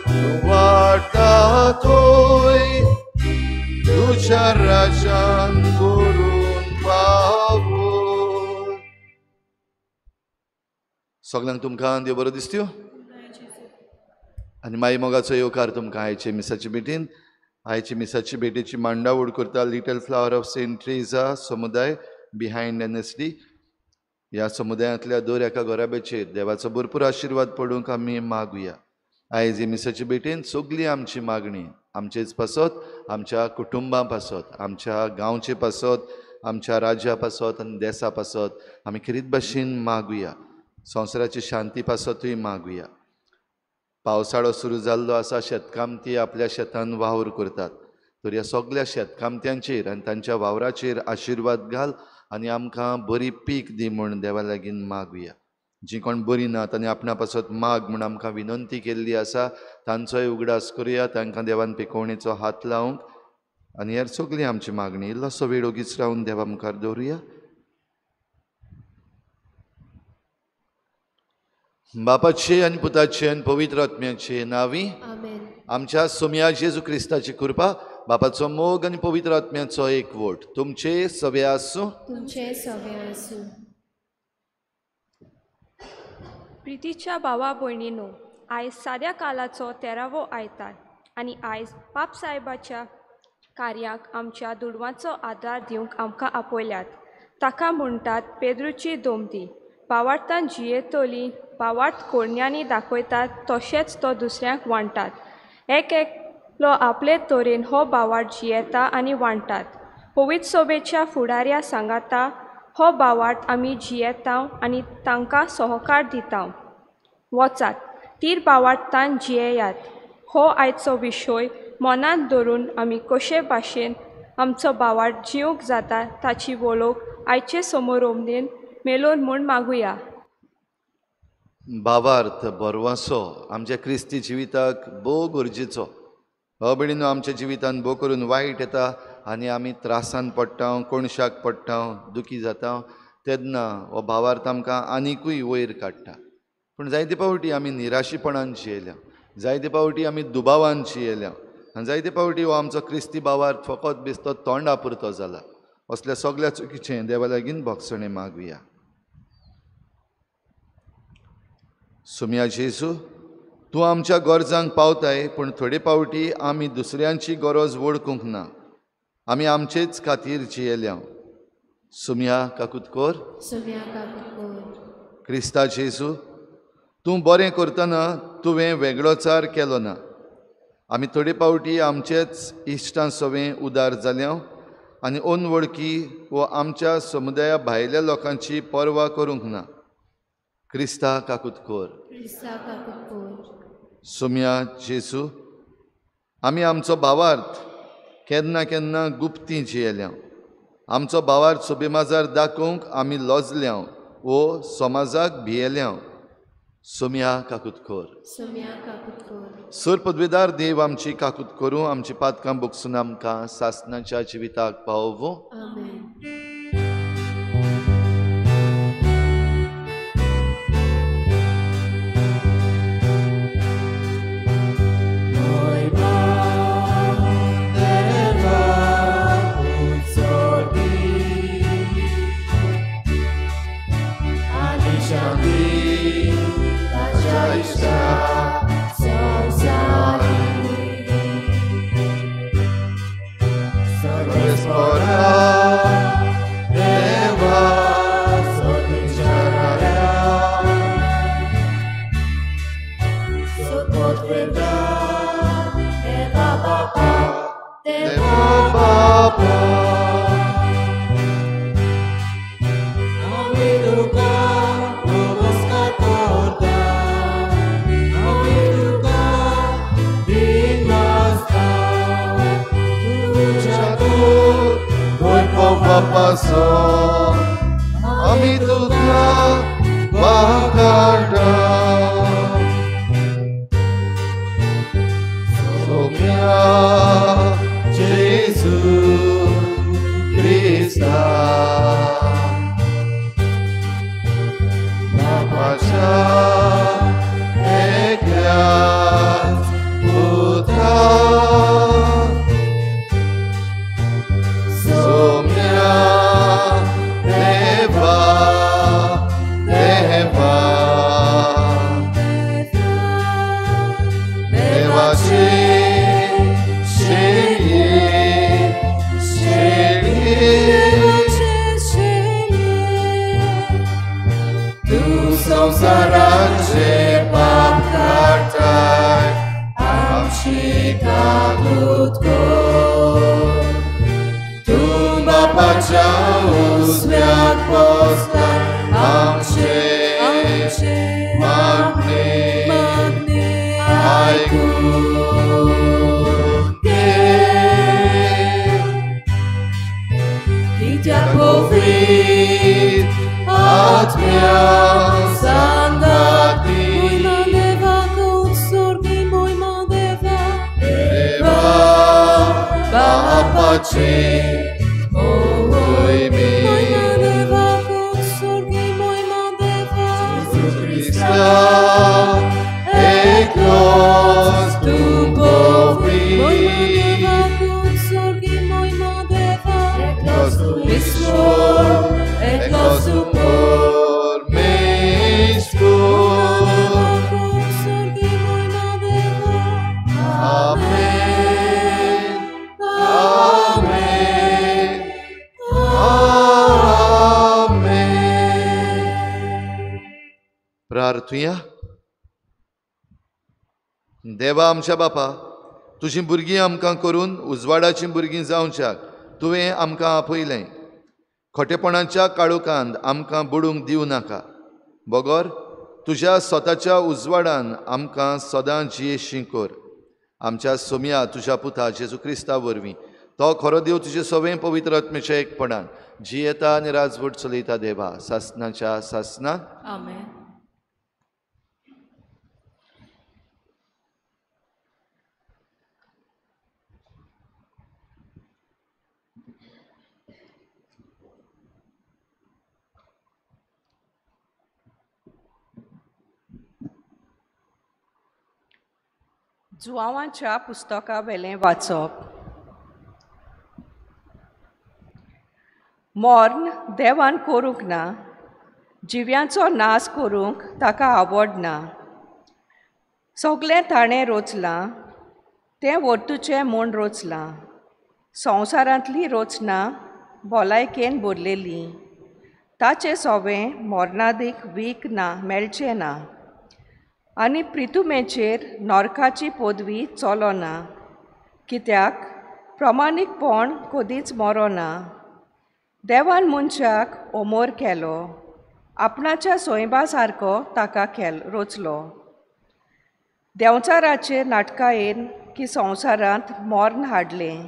तूं वाट दाखय तुज्या राज्यान करून पावय. सगल्यांक तुमकां देव बरो दिसत्यो आनी माई मोगाचो येवकार तुमकां आयचे मिसाचे भेटीन. आयचे मिसाची भेटीची मांडावळ करता little flower of Saint Teresa समुदाय बिहायंड NSD. ह्या समुदायांतल्या दर एका घराब्याचेर देवाचो भरपूर आशिर्वाद पडूंक आमी मागुया. आयज ही मिसाची भेटीन सगळी आमची मागणी आमचेच पासत, आमच्या कुटुंबां पासत, आमच्या गांवचे पासत, आमच्या राज्या पासत आनी देसा पासत आमी खेरीत भाशेन मागुया. संवसाराची शांती पासतूय मागुया. पावसाळो सुरू जाल्लो आसा, शेतकामती आपल्या शेतान वावर करतात, तर ह्या सगळ्या शेतकामत्यांचेर आनी तांच्या वावराचेर आशिर्वाद घाल आनी आमकां बरी पीक दी म्हूण देवा लागीं मागुया. जी कोण बरी ना तांणी आपणा पासत माग म्हूण आमकां विनंती केल्ली आसा, तांचोय उगडास करुया, तांकां देवान पिकोवणेचो हात लावंक. आनी हेर सगळी आमची मागणी इल्लोसो वेळ ओगीच रावन देवा मुखार दवरुया. बापाचे आनी पुताचे आनी पवित्र आत्म्याचे नांवी आमच्या सोम्या जेजू क्रिस्ताची कृपा, बापाचो मोग आनी पवित्र आत्म्याचो एकवट तुमचे सवे आसूं. तुमचे सवे आसूं. प्रितीच्या भावा भयणीनो, आयज साद्या कालाचो 13वो आयतार आनी आयज पापसाहेबाच्या कार्याक आमच्या दुडवांचो आदार दिवंक आमकां आपयल्यात. ताका म्हणटात पेद्रूची दोमती. भावार्थान जियेतली, भावार्थ कोरण्यांनी दाखयतात तशेंच तो दुसऱ्यांक वांट्टात. एक एकलो आपले तरेन हो भावार्थ जियेता आनी वांट्टात. पवित्र सभेच्या फुडाऱ्या सांगाता हो भावार्थ आमी जियेता आनी तांकां सहकार दिता. वचात तीर भावार्थान जियेयात. हो आयचो विशय मनांत धरून आमी कशे भाशेन आमचो भावार्थ जिवंक जाता ताची वळख आयचे समोरोमनेन मेलोवन म्हूण मागुया. भावार्थ बरवासो आमच्या क्रिस्ती जिविताक भोव गरजेचो. हो भयणीनो, आमच्या जिवितान भोव करून वायट येता आनी आमी त्रासान पडटा, कोणशाक पडटा, दुखी जाता, तेन्ना हो भावार्थ आमकां आनिकूय वयर काडटा. पूण जायते फावटी आमी निराशीपणान जियेल्या, जायते फावटी आमी दुबावान जियेल्या आनी जायते फावटी हो आमचो क्रिस्ती भावार्थ फकत बेस्तो तोंडा पुरतो जाला. असल्या सगळ्या चुकीचें देवा लागीं भोगसणें मागुया. सोम्या जेजू, तूं आमच्या गरजांक पावताय, पूण थोडे फावटी आमी दुसऱ्यांची गरज वळखूंक ना, आमी आमचेच खातीर जियेल्या. सोम्या काकूत कर. सोम्या काकूत कर. क्रिस्ता जेजू, तूं बरें करतना तुवें वेगळोचार केलो ना. आमी थोडे फावटी आमचेच इश्टां सवें उदार जाल्या आनी अनवळखी वो आमच्या समुदाया भायल्या लोकांची पर्वा करूंक ना. क्रिस्ता काकूत कर. क्रिस्ता काकूत कर. सोम्या जेजू, आमी आमचो भावार्थ केन्ना केन्ना गुप्ती जियेल्या. आमचो भावार्थ सोबेमाजार दाखोवंक आमी लजल्या वो समाजाक भियेल्या. सोम्या काकूत कर. सोम्या काकूत कर. सर पदवेदार देव आमची काकूत करूं, आमची पातकां बोगसून आमकां सासणाच्या जिविताक पावोवं. आमेन. आमी तुका वाकाटा. सोम्या जेजू क्रिस्ता, बापाच्या एकल्याच काकूत कर तूं बापाच्या उजव्याक बसला आमचे मागणें आयकून घे. कित्याक पवित्र आत्म्या सांगाती देवा बापाचे मोहिमे जेजू क्रिस्ता एकलोच तूं पवित्र एकलोच तूं ईश्वर एकलोच तूं परमेश्वर. आमेन आमेन आमेन. प्रार्थुया. देवा आमच्या बापा, तुजीं भुरगीं आमकां करून उजवाडाचीं भुरगीं जावच्याक तुवें आमकां आपयलें. खोटेपणाच्या काळोखांत आमकां बुडूंक दिवं नाका, बगर तुज्या स्वताच्या उजवाडान आमकां सदां जियेशी कर. आमच्या सोम्या तुज्या पुता जेजू क्रिस्ता वरवीं तो खरो देव तुजे सवें पवित्र आत्म्याच्या एकपणान जियेता आनी राजवट चलयता देवा सासनाच्या सासना. आमेन. जुआवांच्या पुस्तका वेलें वाचप. मर्ण देवान करूंक ना, जिव्यांचो नाश करूंक ताका आवडना. सगलें ताणें रचलां, तें वर्तुचें म्हूण रचलां. संवसारांतली रचना भलायकेन भरलेली, ताचें सोवें मरणादीक वीख ना मेळचें ना आनी प्रितुमेचेर नरकाची पदवी चलना. कित्याक प्रमाणीकपण कदींच मरना. देवान मनशाक अमर केलो, आपणाच्या सोयबा सारको ताका रचलो. देंवचाराचे नाटकायेन की संवसारांत मर्ण हाडलें,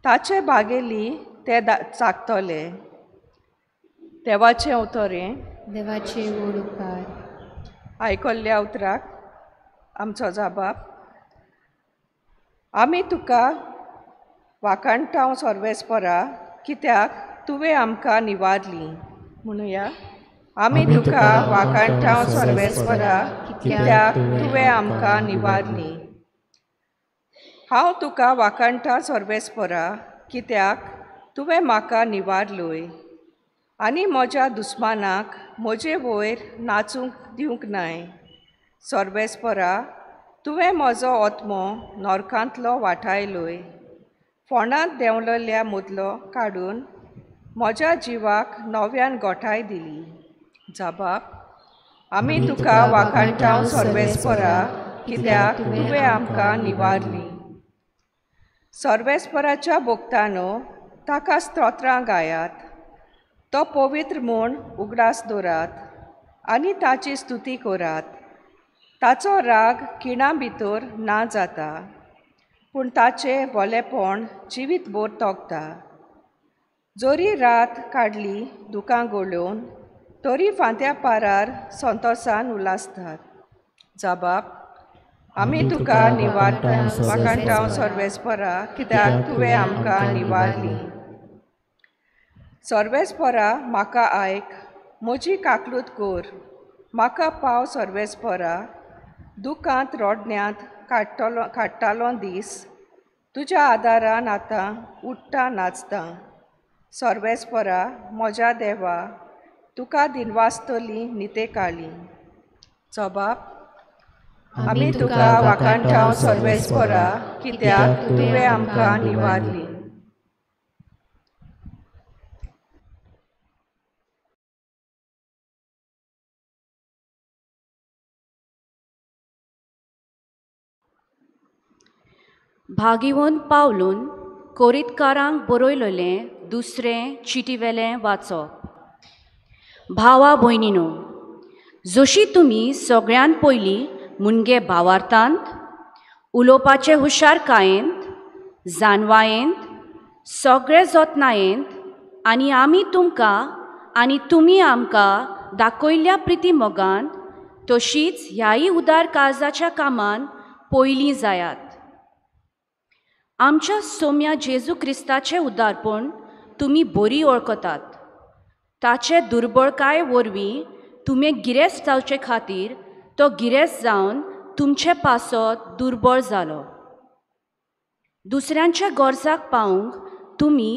ताचे बागेली ते चाकतले. देवाचें उतरें. देवाचे व्हड उपकार. आयकल्ल्या उतराक आमचो जाबाब. आमी तुका वाखाणटांव सर्वेस्परा, कित्याक तुवें आमकां निवारली. म्हणुया, आमी तुका वाखाणटांव सर्वेस्परा, कित्याक तुवें आमकां निवारली. हांव तुका वाखाणटां सर्वेस्परा, कित्याक तुवें म्हाका निवारलोय आनी म्हज्या दुस्मानाक म्हजे वयर नाचूंक दिवंक नाय. सर्वेस्परा, तुवें म्हजो आत्मो नरकांतलो वाटायलोय, फोंडांत देंवलेल्या मुदलो काडून म्हज्या जिवाक नव्यान गोठाय दिली. जाबाब. आमी तुका वाखाणटांव सर्वेस्परा, कित्याक तुवें आमकां निवारली. सर्वेस्पराच्या भक्तानो ताका स्तोत्रां गायात, तो पवित्र म्हूण उगडास दवरात आनी ताची स्तुती करात. ताचो राग खिणा भितर ना जाता, पूण ताचें भलेपण जिवीतभर तगता. जरी रात काडली दुकां गळोवन, तरी फांत्या पारार संतोसान उल्हासतात. जाबाब. आमी तुका वाखाणटांव सर्वेस्परा, कित्याक तुवें आमकां निवारली. सर्वेस्परा म्हाका आयक, म्हजी काकलूत कर, म्हाका पाव सर्वेस्परा. दुकांत रडण्यांत काडटालो दीस, तुज्या आदारान आतां उठ्ठा नाचता. सर्वेस्परा म्हज्या देवा, तुका दिनवासतली नितेकाळी. जबाब. आमी तुका वाखाणटांव सर्वेस्परा, कित्याक तुवें आमकां निवारली. भागिवन पावलून कोरितकारांक बरयलेलें दुसरें चिटीवेलें वाचप. भावा भयणीनो, जशी तुमी सगळ्यान पयलीं मुनगे भावार्थांत, उलोवपाचे हुशारकायेंत, जानवायेंत, सगळे जतनायेंत आनी आमी तुमकां आनी तुमी आमकां दाखयल्ल्या प्रिती मोगान तशीच ह्याय उदार काळजाच्या कामान पयलीं जायात. आमच्या सोम्या जेजू क्रिस्ताचें उदारपण तुमी बरी वळखतात. ताचे दुर्बळकाय वरवीं तुमी गिरेस्त जावचे खातीर तो गिरेस्त जावन तुमचे पासत दुर्बळ जालो. दुसऱ्यांच्या गरजाक पावूंक तुमी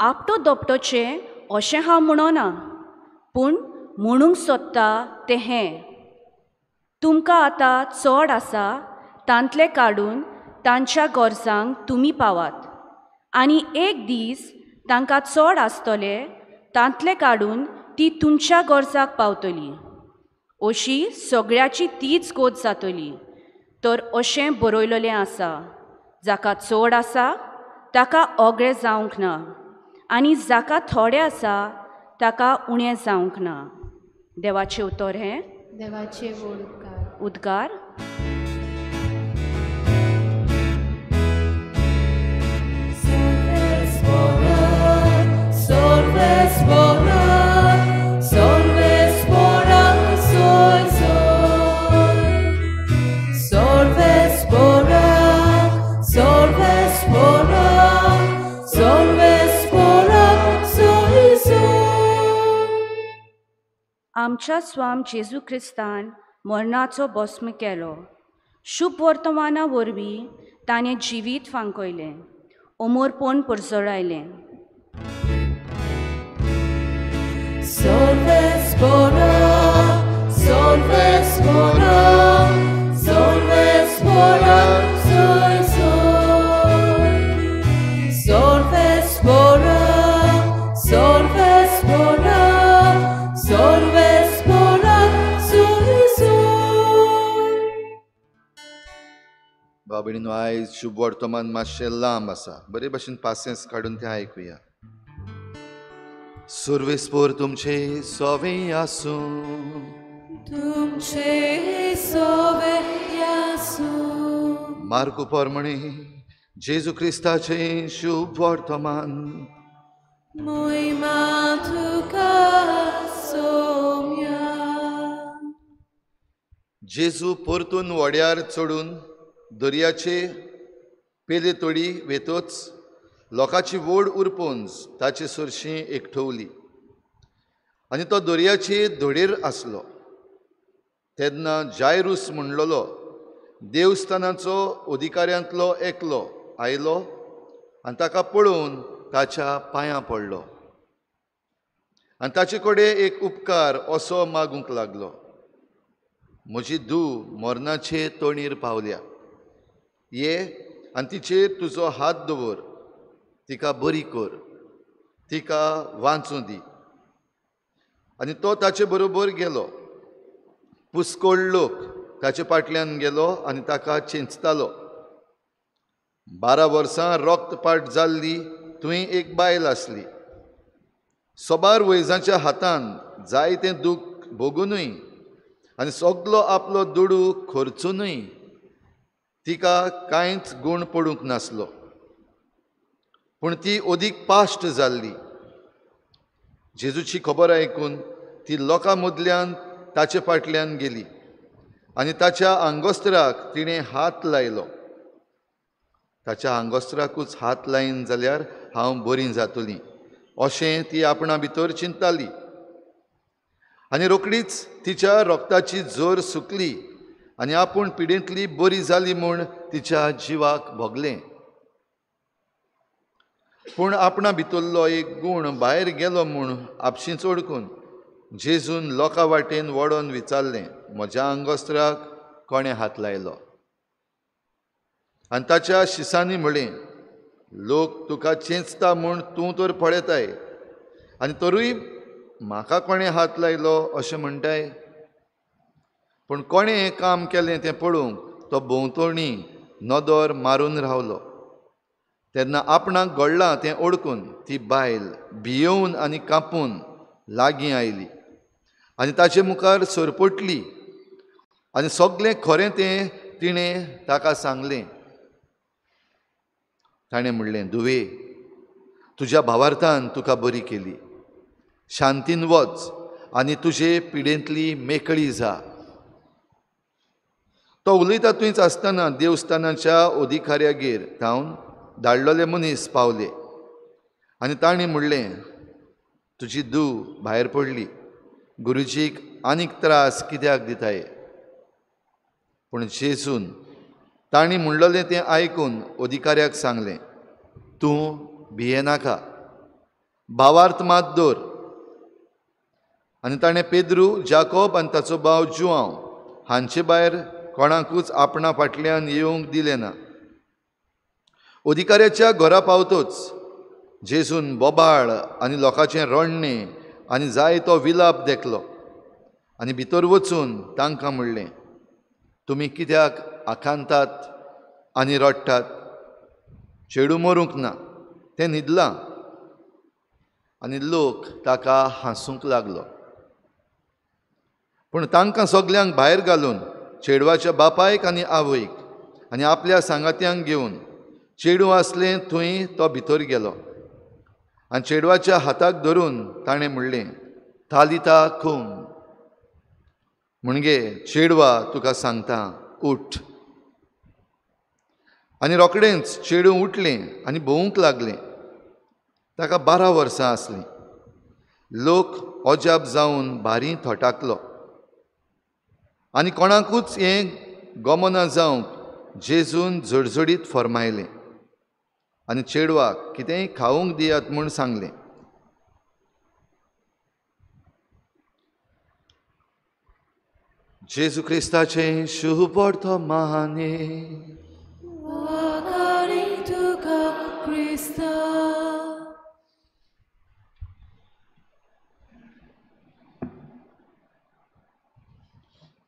आपटो दोपटोचें अशें हांव म्हणना, पूण म्हणूंक सोदता तें हें, तुमकां आतां चड आसा तांतलें काडून तांच्या गरजांक तुमी पावात आनी एक दीस तांकां चड आसतले तांतलें काडून ती तुमच्या गरजाक पावतली. अशी सगळ्याची तीच गोत जातली. तर अशें बरयलेलें आसा, जाका चड आसा ताका ओगळे जावंक ना आनी जाका थोडे आसा ताका उणें जावंक ना. देवाचें उतर हें. देवाचे व्हड उपकार. उद्गार. आमच्या स्वाम जेजू क्रिस्तान मरणाचो भस्म केलो. शुभ वर्तमाना वरवीं ताणें जिवीत फांकयलें, अमरपण परजळायलें. बाबणीनो, आयज शुभ वर्तमान मातशें लांब आसा, बरे भशेन पासेंस काडून तें आयकुया. सुर्वेस्पोर तुमचे सोवे आसूं, तुमचे सोवे आसूं. मार्कू परमणे जेजू क्रिस्ताचें शुभ वर्तमान. मोहिमा तुका सोम्या. जेजू परतून व्हड्यार चडून दर्याचे पेले तोडी वेतोच लोकांची व्हड उरपोंज ताचे सरशीं एकठवली आनी तो दर्याचे धडेर आसलो. तेन्ना जायरूस म्हणलेलो देवस्थानाचो अधिकाऱ्यांतलो एकलो आयलो आनी ताका पळोवन ताच्या पांयां पडलो आनी ताचे कडेन एक उपकार असो मागूंक लागलो, म्हजी धूव मरणाचे तोणीर पावल्या, ये आनी तिचेर तुजो हात दवर, तिका बरी कर, तिका वाचूं दी. आनी तो ताचे बरोबर गेलो. पुस्कोळ लोक ताचे फाटल्यान गेलो आनी ताका चेंचतालो. 12 वर्सां रक्तपाट जाल्ली थंय एक बायल आसली. सोबार वैजांच्या हातान जायतें दूख भोगुनूय आनी सगलो आपलो दुडू खर्चुनूय तिका कांयच गूण पडूंक नासलो, पूण ती अदीक पाश्ट जाल्ली. जेजूची खबर आयकून ती लोकां मदल्यान ताचे फाटल्यान गेली आनी ताच्या आंगोस्त्राक तिणें हात लायलो. ताच्या आंगोस्त्राकूच हात लायन जाल्यार हांव बरी जातली अशें ती आपणा भितर चिंतताली आनी रोखडीच तिच्या रक्ताची जोर सुकली आनी आपूण पिडेंतली बरी जाली म्हूण तिच्या जिवाक भोगलें. पूण आपणा भितरलो एक गूण भायर गेलो म्हूण आपशींच ओडकून जेजून लोकां वाटेन वडोन विचारलें, म्हज्या आंगोस्त्राक कोणें हात लायलो? आनी ताच्या शिसांनी म्हळें, लोक तुका चेंचता म्हूण तूं तर पळयताय आनी तरूय म्हाका कोणें हात लायलो अशें म्हणटाय? पूण कोणें हें काम केलें तें पळोवंक तो भोंवतणी नदर मारून रावलो. तेन्ना आपणाक घडलां तें ओळखून ती बायल भियोवन आनी कांपून लागीं आयली आनी ताचे मुखार सरपटली आनी सगळें खरें तें तिणें ताका सांगलें. ताणें म्हणलें, धुवे, तुज्या भावार्थान तुका बरी केली, शांतीन वच आनी तुजे पिडेंतली मेकळी जा. तो उलयता थंयच आसतना देवस्थानाच्या अधिकाऱ्यागेर थावन धाडलेले मनीस पावले आनी तांणी म्हणलें, तुजी धूव भायर पडली, गुरुजीक आनीक त्रास कित्याक दिताय? पूण जेजून तांणी म्हणलेलें तें आयकून अधिकाऱ्याक सांगलें, तूं भियेनाका, भावार्थ मात दवर. आनी ताणें पेद्रू, जाकोब आनी ताचो भाव जुआंव हांचे भायर कोणाकूच आपणा फाटल्यान येवंक दिलें ना. अधिकाऱ्याच्या घरा पावतोच जेजून बोबाळ आनी लोकांचें रडणें आनी जायतो विलाप देखलो आनी भितर वचून तांकां म्हणलें, तुमी कित्याक आकांतात आनी रडटात? चेडूं मरूंक ना, तें न्हिदलां. आनी लोक ताका हांसूंक लागलो. पूण तांकां सगल्यांक भायर घालून चेडवाच्या बापायक आनी आवयक आनी आपल्या सांगात्यांक घेवन चेडूं आसलें थंय तो भितर गेलो आनी चेडवाच्या हाताक धरून ताणें म्हणलें, तालिता खूम, म्हणजे चेडवा तुका सांगता, उठ. आनी रोखडेंच चेडूं उठलें आनी भोंवूंक लागलें. ताका 12 वर्सां आसलीं. लोक अजाप जावन भारी थटाकलो आनी कोणाकूच हें गमना जावंक जेजून झडझडीत फर्मायलें आनी चेडवाक कितेंय खावंक दियात म्हूण सांगलें. जेजू क्रिस्ताचें शुभ वर्तमाने.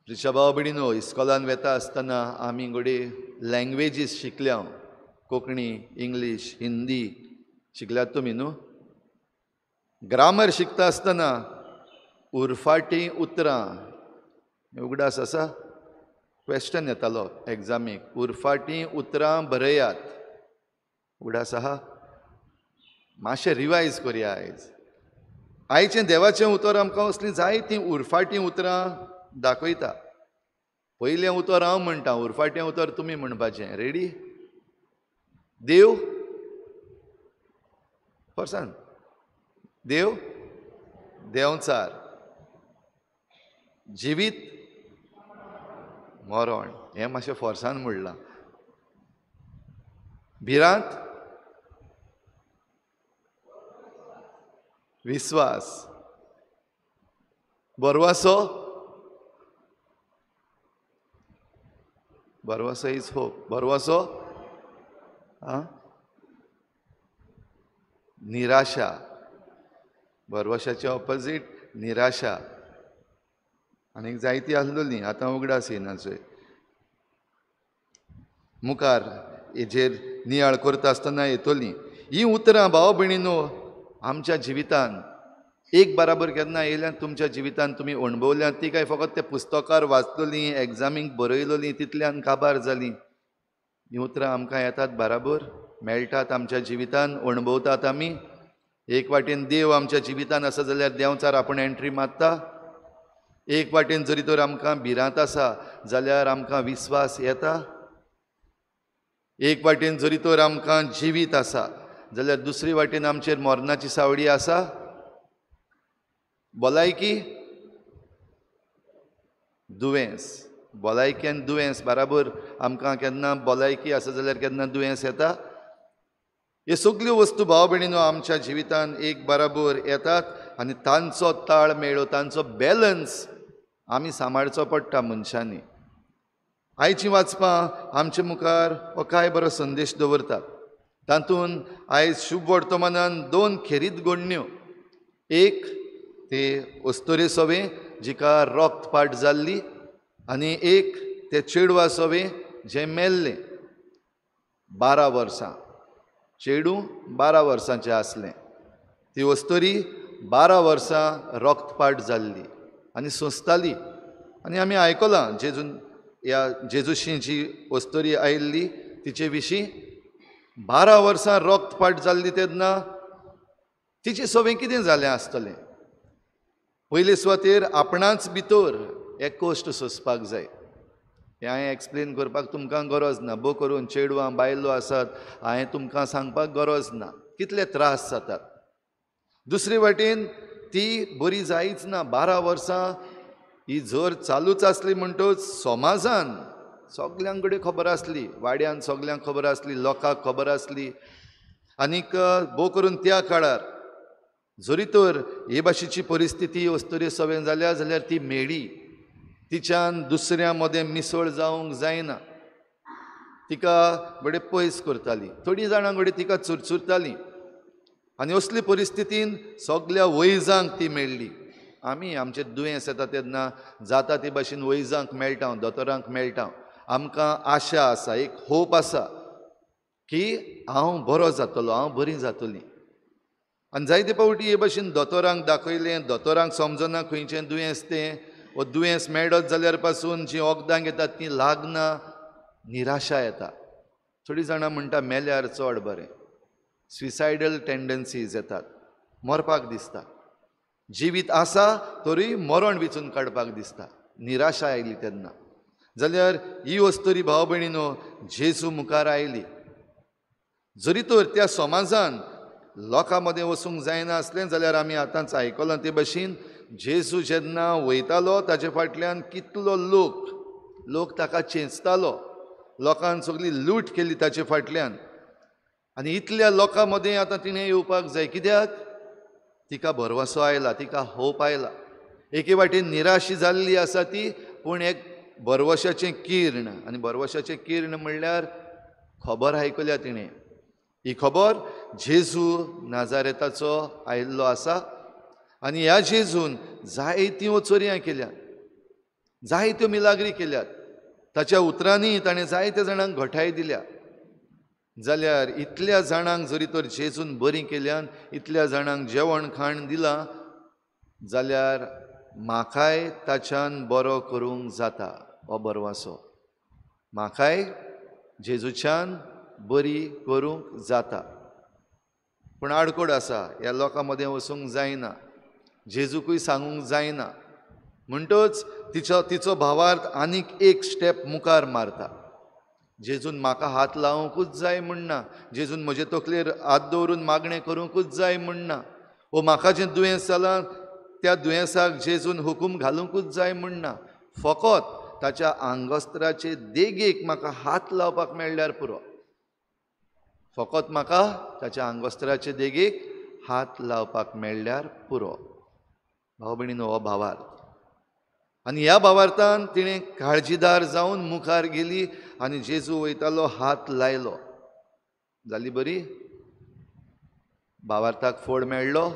प्रिच्या भाव भयणीनो, इस्कॉलान वेता आसतना आमी घडये लँग्वेजीस शिकल्या, कोंकणी, इंग्लीश, हिंदी शिकल्यात तुमी न्हू. ग्रामर शिकता आसतना उरफाटीं उतरां उगडास आसा, क्वेश्चन येतालो एग्जामीक, उरफाटीं उतरां बरयात. उगडास आहा? मातशें रिवायज करया आयज. आयचें देवाचें उतर आमकां असलीं जायतीं उरफाटीं उतरां दाखयता. पयलें उतर हांव म्हणटा, उरफाटें उतर तुमी म्हणपाचें. रेडी? देव पर्सन, देव देंवचार, जिवीत मरण, हें मातशें फोर्सान म्हणलां. भिरांत, विस्वास, भरवंसो, भरवंसो is hope, भरवंसो, निराशा, भरवशाचे ऑपोजीट निराशा. आनीक जायती आसलोली, आतां उगडास येना. चोय मुखार हेजेर नियाळ करता आसतना येतली ही उतरां. भाव भयणीनो, आमच्या जिवितान एक बराबर केन्ना येयल्यान तुमच्या जिवितान तुमी अणभवल्यात ती काय फकत त्या पुस्तकार वाचलोली, एग्जामीक बरयलोली, तितल्यान काबार जाली? ही उतरां आमकां येतात बराबर, मेळटात आमच्या जिवितान, अणभवतात आमी. एक वाटेन देव आमच्या जिवितान आसा जाल्यार देंवचार आपूण एंट्री मारता. एक वाटेन जरी तर आमकां भिरांत आसा जाल्यार आमकां विस्वास येता. एक वाटेन जरी तर आमकां जिवीत आसा जाल्यार दुसरी वाटेन आमचेर मरणाची सावडी आसा. भलायकी, दुयेंस, भलायकी आनी दुयेंस बराबर आमकां केन्ना भलायकी आसा जाल्यार केन्ना दुयेंस येता. ह्यो सगल्यो वस्तू भाव भयणीनो आमच्या जिवितान एक बराबर येतात आनी तांचो ताळ मेळो, तांचो बॅलन्स आमी सांबाळचो पडटा मनशांनी. आयचीं वाचपां आमचे मुखार हो काय बरो संदेश दवरतात. तातूंत आयज शुभ वर्तमानान दोन खेरीत घडण्यो, एक ते अस्तुरे सवें जिका रक्तपाट जाल्ली आनी एक ते चेडवा सवें जें मेल्लें 12 वर्सां. चेडूं 12 वर्सांचें आसलें. ती वस्तोरी 12 वर्सां रक्तपाट जाल्ली आनी सोंसताली. आनी आमी आयकलां जेजून ह्या जेजूशी जी वस्तोरी आयिल्ली तिचे विशीं 12 वर्सां रक्तपाट जाल्ली तेन्ना तिचे सवें कितें जालें आसतलें. पयले सुवातेर आपणाच भितर एक कश्ट सोंसपाक जाय. हें हांवें एक्सप्लेन करपाक तुमकां गरज ना. भो करून चेडवां बायलो आसात, हांवें तुमकां सांगपाक गरज ना कितले त्रास जातात. दुसरे वाटेन ती बरी जायच ना. 12 वर्सां ही झर चालूच आसली म्हणटच समाजान सगल्यां कडेन खबर आसली, वाड्यान सगल्यांक खबर आसली, लोकांक खबर आसली. आनीक भोव करून त्या काळार जरी तर हे भाशेची परिस्थिती अस्तुरे सवें जाल्या जाल्यार ती मेळी, तिच्यान दुसऱ्या मदें मिसळ जावंक जायना, तिका बडे पयस करताली, थोडीं जाणां कडेन तिका चुरचुरताली. आनी असले परिस्थितीन सगल्या वैजांक ती मेळ्ळी. आमी आमचे दुयेंस येता तेन्ना जाता ते भाशेन वैजांक मेळटा, दोतोरांक मेळटा, आमकां आशा आसा, एक होप आसा की हांव बरो जातलो, हांव बरी जातली. आनी जायते फावटी हे भाशेन दोतोरांक दाखयलें, दोतोरांक समजना खंयचें दुयेंस तें, वो दुयेंस मेळत जाल्यार पासून जीं वखदां घेतात तीं लागना, निराशा येता. थोडीं जाणां म्हणटा मेल्यार चड बरें, सुसायडल टेंडन्सीज येतात, मरपाक दिसता, जिवीत आसा तरी मरण विचून काडपाक दिसता, निराशा आयली तेन्ना. जाल्यार ही वस्तुरी भाव भयणीनो जेजू मुखार आयली. जरी तर त्या समाजान लोकां मदें वचूंक जायना आसलें जाल्यार आमी आतांच आयकलां ते भाशेन जेजू जेन्ना वयतालो ताजे फाटल्यान कितलो लोक ताका चेंचतालो, लोकान सगळी लूट केली ताचे फाटल्यान. आनी इतल्या लोकां मदें आतां तिणें येवपाक जाय, कित्याक तिका भरवंसो आयला, तिका होप आयला. एके वाटेन निराशी जाल्ली आसा ती, पूण एक भरवशाचें किर्ण, आनी भरवशाचें किर्ण म्हणल्यार खबर आयकल्या तिणें. ही खबर जेजू नाजारेताचो आयिल्लो आसा आनी ह्या जेजून जायत्यो चोरयां केल्यात, जायत्यो मिलाग्री केल्यात, ताच्या उतरांनी ताणें जायत्या जाणांक घटाय दिल्या. जाल्यार इतल्या जाणांक जरी तर जेजून बरीं केल्यान, इतल्या जाणांक जेवण खाण दिलां, जाल्यार म्हाकाय ताच्यान बरो करूंक जाता हो भरवंसो, म्हाकाय जेजूच्यान बरी करूंक जाता. पूण आडकोड आसा, ह्या लोकां मदें वचूंक जायना, जेजूकूय सांगूंक जायना. म्हणटच तिचो भावार्थ आनीक एक स्टेप मुखार मारता. जेजून म्हाका हात लावंकूच जाय म्हणना, जेजून म्हजे तकलेर हात दवरून मागणें करूंकूच जाय म्हणना, वो म्हाका जें दुयेंस जालां त्या दुयेंसाक जेजून हुकूम घालुंकूच जाय म्हणना, फकत ताच्या आंगवस्त्राचे देगेक म्हाका हात लावपाक मेळ्ळ्यार पुरो, फकत म्हाका ताच्या आंगवस्त्राचे देगेक हात लावपाक मेळ्ळ्यार पुरो. भाव भयणीनो, हो भावार्थ. आनी ह्या भावार्थान तिणें काळजीदार जावन मुखार गेली आनी जेजू वयतालो हात लायलो. जाली बरी, भावार्थाक फोड मेळ्ळो.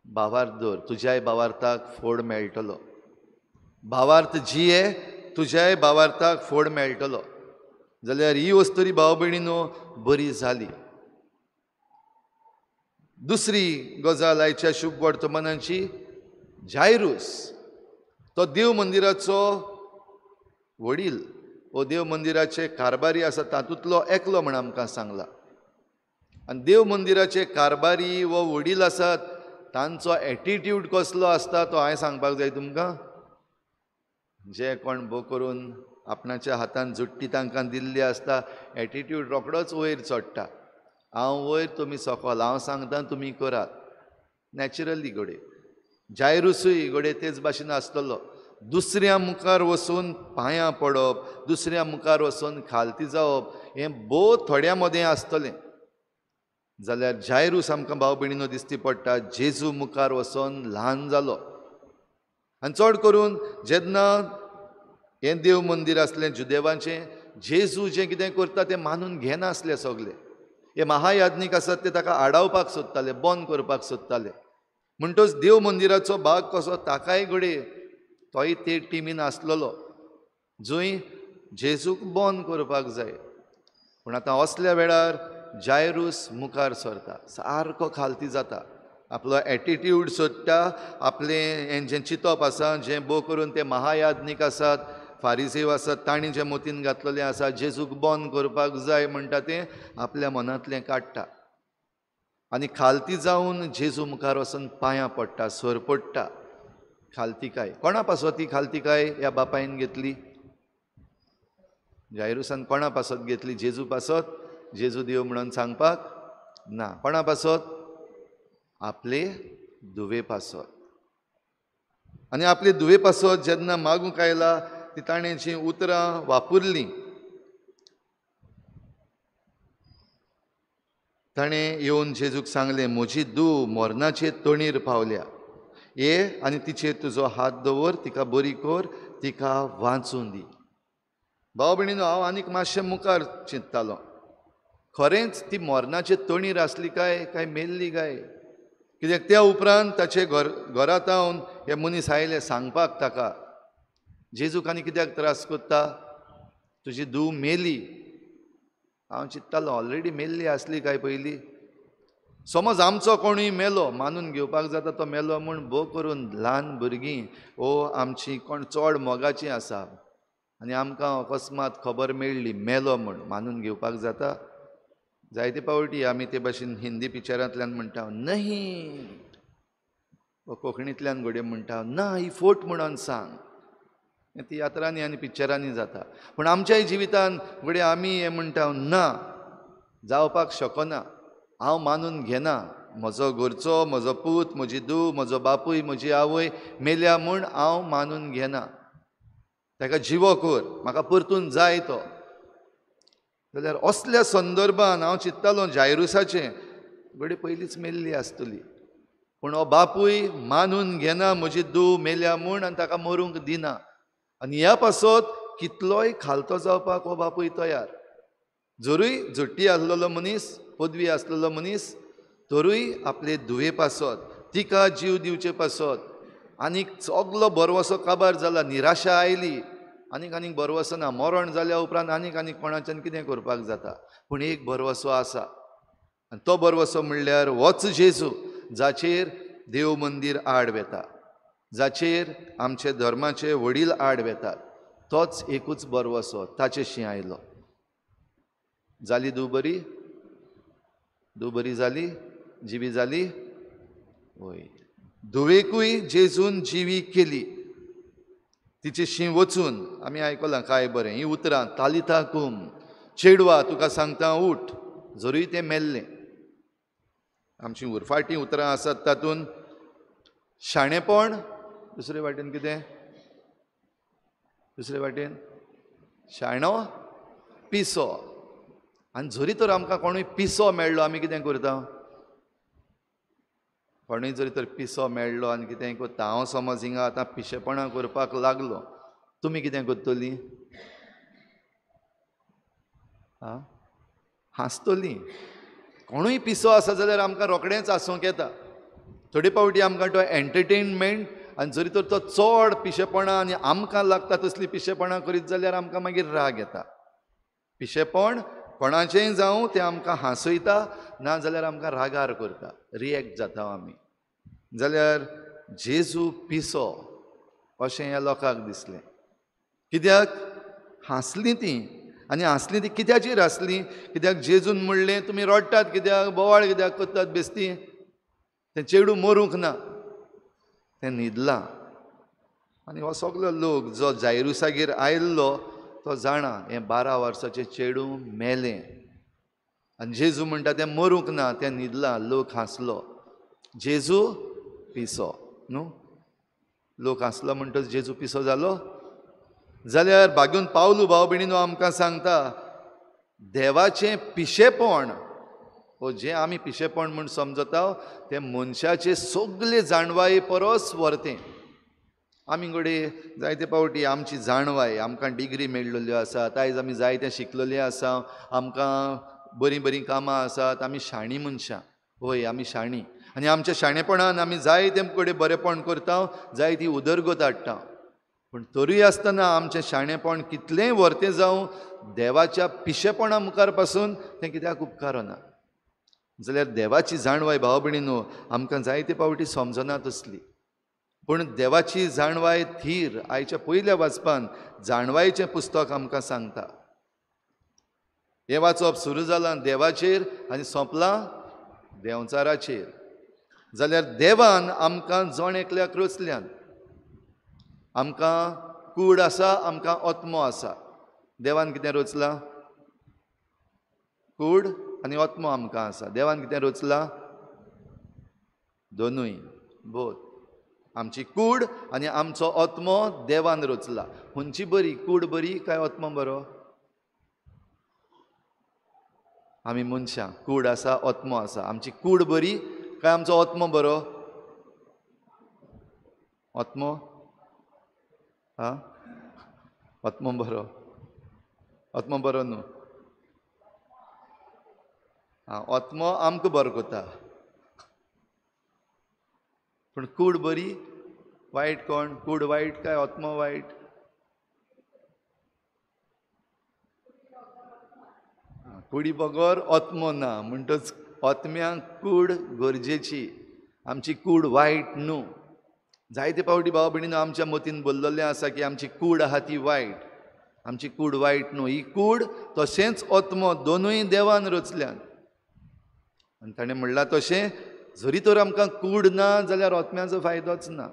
भावार्थ दवर, तुज्याय भावार्थाक फोड मेळटलो. भावार्थ जिये, तुज्याय भावार्थाक फोड मेळटलो. जाल्यार ही वस्तुरी भाव भयणीनो बरी जाली. दुसरी गजाल आयच्या शुभ वर्तमानाची, जायरूस तो देव मंदिराचो वडील वो देव मंदिराचे कारभारी आसा तातूंतलो एकलो म्हण आमकां सांगला. आनी देव मंदिराचे कारभारी वो वडील आसात तांचो एटिट्यूड कसलो आसता तो हांवें सांगपाक जाय तुमकां. जे कोण भो करून आपणाच्या हातान जुट्टी तांकां दिल्ली आसता, एटिट्यूड रोखडोच वयर चडटा, हांव वयर तुमी सकल, हांव सांगता तुमी करात. नॅचरली घडये जायरूसूय घडये तेच भाशेन आसतलो. दुसऱ्या मुखार वचून पांयां पडप, दुसऱ्या मुखार वचून खालती जावप हें भोव थोड्यां मदें आसतलें. जाल्यार जायरूस आमकां भाव भयणीनो दिसती पडटा जेजू मुखार वचून ल्हान जालो. आनी चड करून जेन्ना हें देव मंदीर आसलें जुदेवांचें, जेजू जें कितें करता तें मानून घेनासले सगले. हे महायाज्ञीक आसात ते ताका आडावपाक सोदताले, बंद करपाक सोदताले. म्हणटच देव मंदिराचो भाग कसो ताकाय घडये तोय ते टिमीन आसलेलो जंय जेजूक बंद करपाक जाय. पूण आतां असल्या वेळार जायरूस मुखार सरता, सारको खालती जाता, आपलो एटिट्यूड सोदता, आपलें हें जें चिंतप आसा जें बो करून ते महायाज्ञीक आसात, फारिसेव आसात, तांणी जें मोतीन घातलेलें आसा जेजूक बंद करपाक जाय म्हणटा तें आपल्या मनांतलें काडटा आनी खालती जावन जेजू मुखार वचून पांयां पडटा, सर पडटा. खालतिकाय कोणा पासत? ती खालतिकाय ह्या बापायन घेतली, जायरुसान कोणा पासत घेतली? जेजू पासत. जेजू देव म्हणून सांगपाक ना. कोणा पासत? आपले धुवे पासत. आनी आपले धुवे पासत जेन्ना मागूंक आयला ती ताणें जीं उतरां वापरलीं, ताणें येवन जेजूक सांगलें, म्हजी धूव मरणाचे तणीर पावल्या, ये आनी तिचेर तुजो हात दवर, तिका बरी कर, तिका वाचूं दी. भाव भयणीनो, हांव आनीक मातशें मुखार चिंततालो, खरेंच ती मरणाचे तणीर आसली काय, काय मेल्ली काय? कित्याक त्या उपरांत ताचे घरांत हे मनीस आयले सांगपाक ताका, जेजूक आनी कित्याक त्रास करता, तुजी धूव मेली. हांव चिंततालो ऑलरेडी मेल्ली आसली काय पयली? समज आमचो कोणूय मेलो, मानून घेवपाक जाता तो मेलो म्हूण, भो करून ल्हान भुरगीं ओ आमची कोण चड मोगाची आसा आनी आमकां अकस्मात खबर मेळ्ळी मेलो म्हूण, मानून घेवपाक जाता? जायते पावटी आमी ते भाशेन हिंदी पिक्चरांतल्यान म्हणटा नहीं, वा कोंकणींतल्यान घडये म्हणटा ना ही फोट म्हणून सांग. तियात्रांनी आनी पिक्चरांनी जाता. पूण आमच्याय जिवितान घडये आमी हें म्हणटा ना, जावपाक शकना, हांव मानून घेना, म्हजो घरचो, म्हजो पूत, म्हजी धूव, म्हजो बापूय, म्हजी आवय मेल्या म्हूण हांव मानून घेना, ताका जिवो कर, म्हाका परतून जाय तो. जाल्यार असल्या संदर्भान हांव चिंततालो जायरुसाचें घडये पयलींच मेल्ली आसतली, पूण हो बापूय मानून घेना म्हजी धूव मेल्या म्हूण आनी ताका मरूंक दिना, आनी ह्या पासत कितलोय खालतो जावपाक हो बापूय तयार. जरूय झुट्टी आसलेलो मनीस, पदवी आसलेलो मनीस, तरूय आपले धुवे पासत, तिका जीव दिवचे पासत आनीक सगलो भरवसो काबार जाला, निराशा आयली, आनीक आनीक भरवसो ना, मरण जाल्या उपरांत आनीक आनीक कोणाच्यान कितें करपाक जाता, पूण एक भरवसो आसा आनी तो भरवसो म्हणल्यार होच जेजू जाचेर देव मंदीर आड वेता, जाचेर आमचे धर्माचे वडील आड वेतात, तोच एकूच भरवसो, ताचेशी आयलो. जाली धूव बरी? धूव बरी जाली? जिवी जाली? वय. धुवेकूय जेजून जिवी केली. तिचेशी वचून आमी आयकलां काय बरें हीं उतरां, तालिता कुम, चेडवा तुका सांगता उठ, जरूय तें मेल्लें. आमची उरफाटी उतरां आसात तातूंत शाणेपण, दुसरे वाटेन कितें? दुसरे वाटेन शाणो पिसो. आनी जरी तर आमकां कोणूय पिसो मेळ्ळो आमी कितें करता? कोणूय जरी तर पिसो मेळ्ळो आनी कितें करता, हांव समज हिंगा आतां पिशेपणां करपाक लागलो, तुमी कितें करतलीं? आं, हांसतलीं. कोणूय पिसो आसा जाल्यार आमकां रोखडेंच हांसूंक येता. थोडे फावटी आमकां तो एन्टरटेनमेंट, आनी जरी तर तो चड पिशेपणां आनी आमकां लागता तसलीं पिशेपणां करीत जाल्यार आमकां मागीर राग येता. पिशेपण कोणाचेंय जावं तें आमकां हांसयता, ना जाल्यार आमकां रागार करता, रिएक्ट जाता आमी. जाल्यार जेजू पिसो अशें ह्या लोकांक दिसलें. कित्याक हांसलीं तीं? आनी हांसलीं तीं कित्याचेर हांसलीं? कित्याक जेजून म्हणलें तुमी रडटात कित्याक, बोवाळ कित्याक करतात बेस्ती, तें चेडूं मरूंक ना, तें न्हिदलां. आनी हो सगलो लोक जो जायरुसागेर आयिल्लो तो जाणा हें 12 वर्साचें चेडूं मेलें, आनी जेजू म्हणटा तें मरूंक ना, तें न्हिदलां. लोक हांसलो, जेजू पिसो न्हू, लोक हांसलो म्हणटच जेजू पिसो जालो. जाल्यार भाग्यून पावलू भाव भयणीनो आमकां सांगता देवाचें पिशेपण, हो जें आमी पिशेपण म्हूण समजता तें मनशाचे सगळे जाणवाये परस व्हरतें. आमी घडये जायते फावटी आमची जाणवाय, आमकां डिग्री मेळ्ळेल्यो आसात, आयज आमी जायतें शिकलेले आसा, आमकां बरीं बरीं कामां आसात, आमी शाणी मनशां. हय, आमी शाणी आनी आमच्या शाणेपणान आमी जायते कडेन बरेपण करता, जायती उदरगत हाडटा. पूण तरूय आसतना आमचें शाणेपण कितलेंय व्हरतें जावं, देवाच्या पिशेपणा मुखार पासून तें कित्याक उपकारना. जाल्यार देवाची जाणवाय भाव भयणीनो आमकां जायते पावटी समजना तसली, पूण देवाची जाणवाय थीर आयच्या पयल्या वाचपान जाणवायचें पुस्तक आमकां सांगता. हें वाचप सुरू जालां देवाचेर आनी सोंपलां देंवचाराचेर. जाल्यार देवान आमकां जण एकल्याक रचल्यान, आमकां कूड आसा, आमकां आत्मो आसा. देवान कितें रचलां? कूड आनी आत्मो आमकां आसा. देवान कितें रचलां? दोनूय, बोथ. आमची कूड आनी आमचो आत्मो देवान रचला. खंयची बरी, कूड बरी काय आत्मो बरो? आमी मनशां, कूड आसा, आत्मो आसा. आमची कूड बरी काय आमचो आत्मो बरो? आत्मो, आं, आत्मो बरो. आत्मो बरो न्हू, आं, आत्मो आमकां बरो करता, पूण कूड बरी वायट कोण? कूड वायट काय आत्मो वायट? कुडी बगर आत्मो ना, म्हणटच आत्म्यांक कूड गरजेची. आमची कूड वायट न्हू. जायते पावटी भाव भयणीनो आमच्या मतीन बोल्ललें आसा की आमची कूड आहा ती वायट. आमची कूड वायट न्हू. ही कूड तशेंच आत्मो दोनूय देवान रचल्यान. आनी ताणें म्हणलां तशें जरी तर आमकां कूड ना जाल्यार आत्म्याचो फायदोच ना.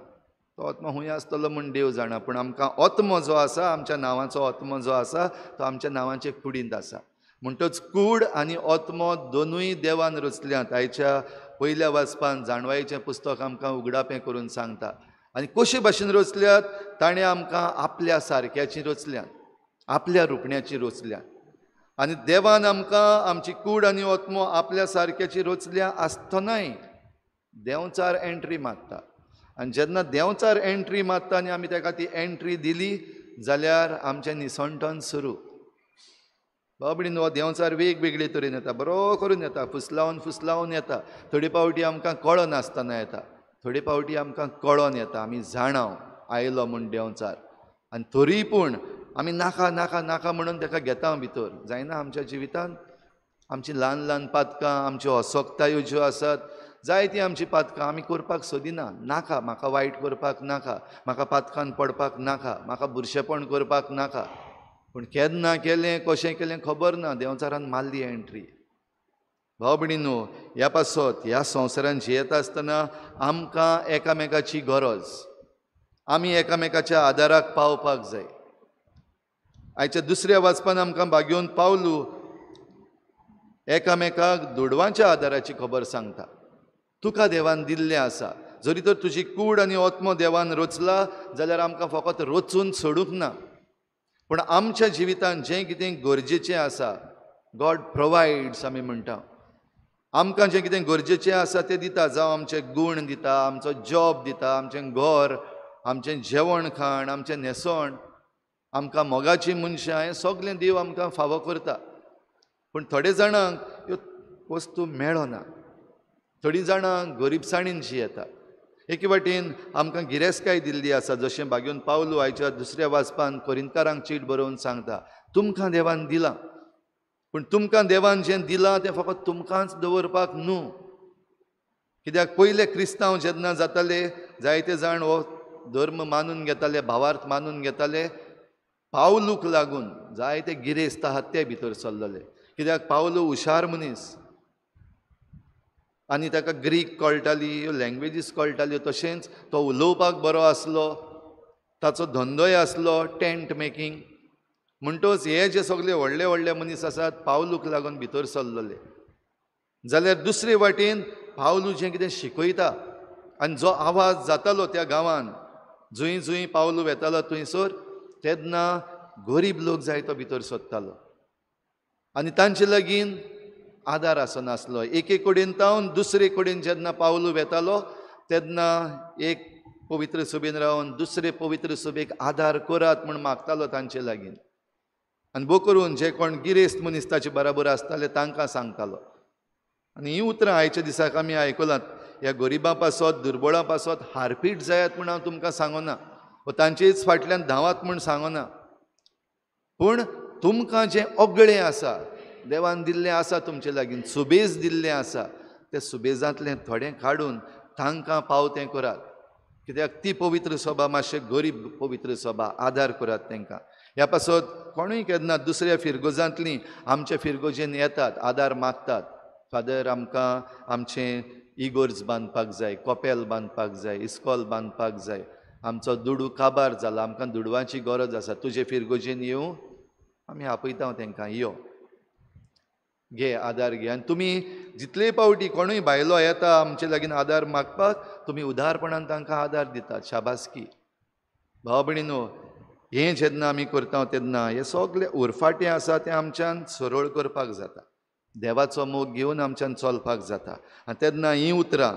तो आत्मो खूंय आसतलो म्हूण देव जाणा, पूण आमकां आत्मो जो आसा, आमच्या नांवाचो आत्मो जो आसा तो आमच्या नांवाचे कुडींत आसा. म्हणटच कूड आनी आत्मो दोनूय देवान रचल्यात. आयच्या पयल्या वाचपान जाणवायेचें पुस्तक आमकां उगडापें करून सांगता. आनी कशे भाशेन रचल्यात? ताणें आमकां आपल्या सारक्याची रचल्यात, आपल्या रुपण्याची रचल्यात. आनी देवान आमकां आमची कूड आनी आत्मो आपल्या सारक्याची रचल्या आसतनाय देंवचार एंट्री मारता. आनी जेन्ना देंवचार एंट्री मारता आनी आमी ताका ती एंट्री दिली जाल्यार आमचें निसणटन सुरू. बाबडीन हो देंवचार वेगवेगळे तरेन येता, बरो करून येता, फुसलावन फुसलावन येता. थोडे पावटी आमकां कळनासतना येता, थोडे पावटी आमकां कळोन येता, आमी जाणाव आयलो म्हूण देंवचार. आनी तरी पूण आमी नाका नाका नाका म्हणून ताका घेता भितर. जायना आमच्या जिवितांत आमची ल्हान ल्हान पातकां, आमच्यो असक्तायो ज्यो आसात, जायतीं आमची पातकां आमी करपाक सोदिना. नाका, म्हाका वायट करपाक नाका, म्हाका पातकान पडपाक नाका, म्हाका बुरशेपण करपाक नाका. पूण केन्ना केलें, कशें केलें खबर ना, देंवचारान मारली एंट्री. भाव भयणीनो ह्या पासत ह्या संवसारान जियेता आसतना आमकां एकामेकाची गरज, आमी एकामेकाच्या आदाराक पावपाक जाय. आयच्या दुसऱ्या वाचपान आमकां भागयोवन पावलू एकामेकाक दुडवांच्या आदाराची खबर सांगता. तुका देवान दिल्लें आसा, जरी तर तुजी कूड आनी आत्मो देवान रचला जाल्यार आमकां फकत रचून सोडूंक ना, पूण आमच्या जिवितांत जें कितें गरजेचें आसा, गॉड प्रोवायड्स आमी म्हणटा, आमकां जें कितें गरजेचें आसा तें दिता. जावं आमचे गूण दिता, आमचो जॉब दिता, आमचें घर, आमचें जेवण खाण, आमचें न्हेसण, आमकां मोगाचीं मनशां, हें सगळें देव आमकां फावो करता. पूण थोडे जाणांक ह्यो वस्तू मेळना, थोडीं जाणां गरिबसाणीन जियेता. एके वाटेन आमकां गिरेस्तकाय दिल्ली आसा, जशें भाग्योन पावलू आयच्या दुसऱ्या वाचपान कोरिंतकारांक चीट बरोवन सांगता, तुमकां देवान दिलां, पूण तुमकां देवान जें दिलां तें फकत तुमकांच दवरपाक न्हू. कित्याक पयले क्रिस्तांव जेन्ना जाताले, जायते जाण हो धर्म मानून घेताले, भावार्थ मानून घेताले. पावलूक लागून जायते गिरेस्त आहात ते भितर सरलेले. कित्याक पावलू हुशार मनीस आनी ताका ग्रीक कळटाली, ह्यो लँग्वेजीस कळटाल्यो, तशेंच तो उलोवपाक बरो आसलो, ताचो धंदोय आसलो टेंट मेकींग. म्हणटच हे जे सगळे व्हडले व्हडले मनीस आसात पावलूक लागून भितर सरलेले. जाल्यार दुसरे वाटेन पावलू जें कितें शिकयता आनी जो आवाज जातालो त्या गांवान, जंय जंय पावलू वेतालो थंयसर, तेन्ना गरीब लोक जायतो भितर सरतालो आनी तांचे लागीं आदार आसनासलो. एके कडेन तावन दुसरे कडेन जेन्ना पावलू वेतालो तेन्ना एक पवित्र सभेन रावन दुसरे पवित्र सभेक आदार करात म्हूण मागतालो तांचे लागीं. आनी बो करून जे कोण गिरेस्त मनीस ताचे बराबर आसताले तांकां सांगतालो. आनी हीं उतरां आयच्या दिसाक आमी आयकलात, ह्या गरिबां पासत, दुर्बळां पासत हारपीट जायात म्हूण हांव तुमकां सांगना, वा तांचेच फाटल्यान धांवात म्हूण सांगना, पूण तुमकां जें अगळें आसा देवान दिल्लें आसा तुमचे लागीं, सुबेज दिल्लें आसा, त्या सुबेजांतलें थोडें काडून तांकां पावतें करात. कित्याक ती पवित्र सभा मातशें गरीब पवित्र सभा, आदार करात तांकां. ह्या पासत कोणूय केन्ना दुसऱ्या फिरगोजांतलीं आमच्या फिरगोजेन येतात, आदार मागतात, फादर आमकां आमचें इगोर्ज बांदपाक जाय, कपेल बांदपाक जाय, इस्कॉल बांदपाक जाय, आमचो दुडू काबार जाला, आमकां दुडवांची गरज आसा, तुजे फिरगोजेन येवं? आमी आपयता तांकां, यो घे आदार घे. आनी तुमी जितले पावटी कोणूय भायलो येता आमचे लागीं आदार मागपाक, तुमी उदारपणान तांकां आदार दितात. शाबासकी. भाव भयणीनो, हें जेन्ना आमी करता तेन्ना हें सगळें उरफाटें आसा तें आमच्यान सरळ करपाक जाता, देवाचो मोग घेवन आमच्यान चलपाक जाता. आनी तेन्ना हीं उतरां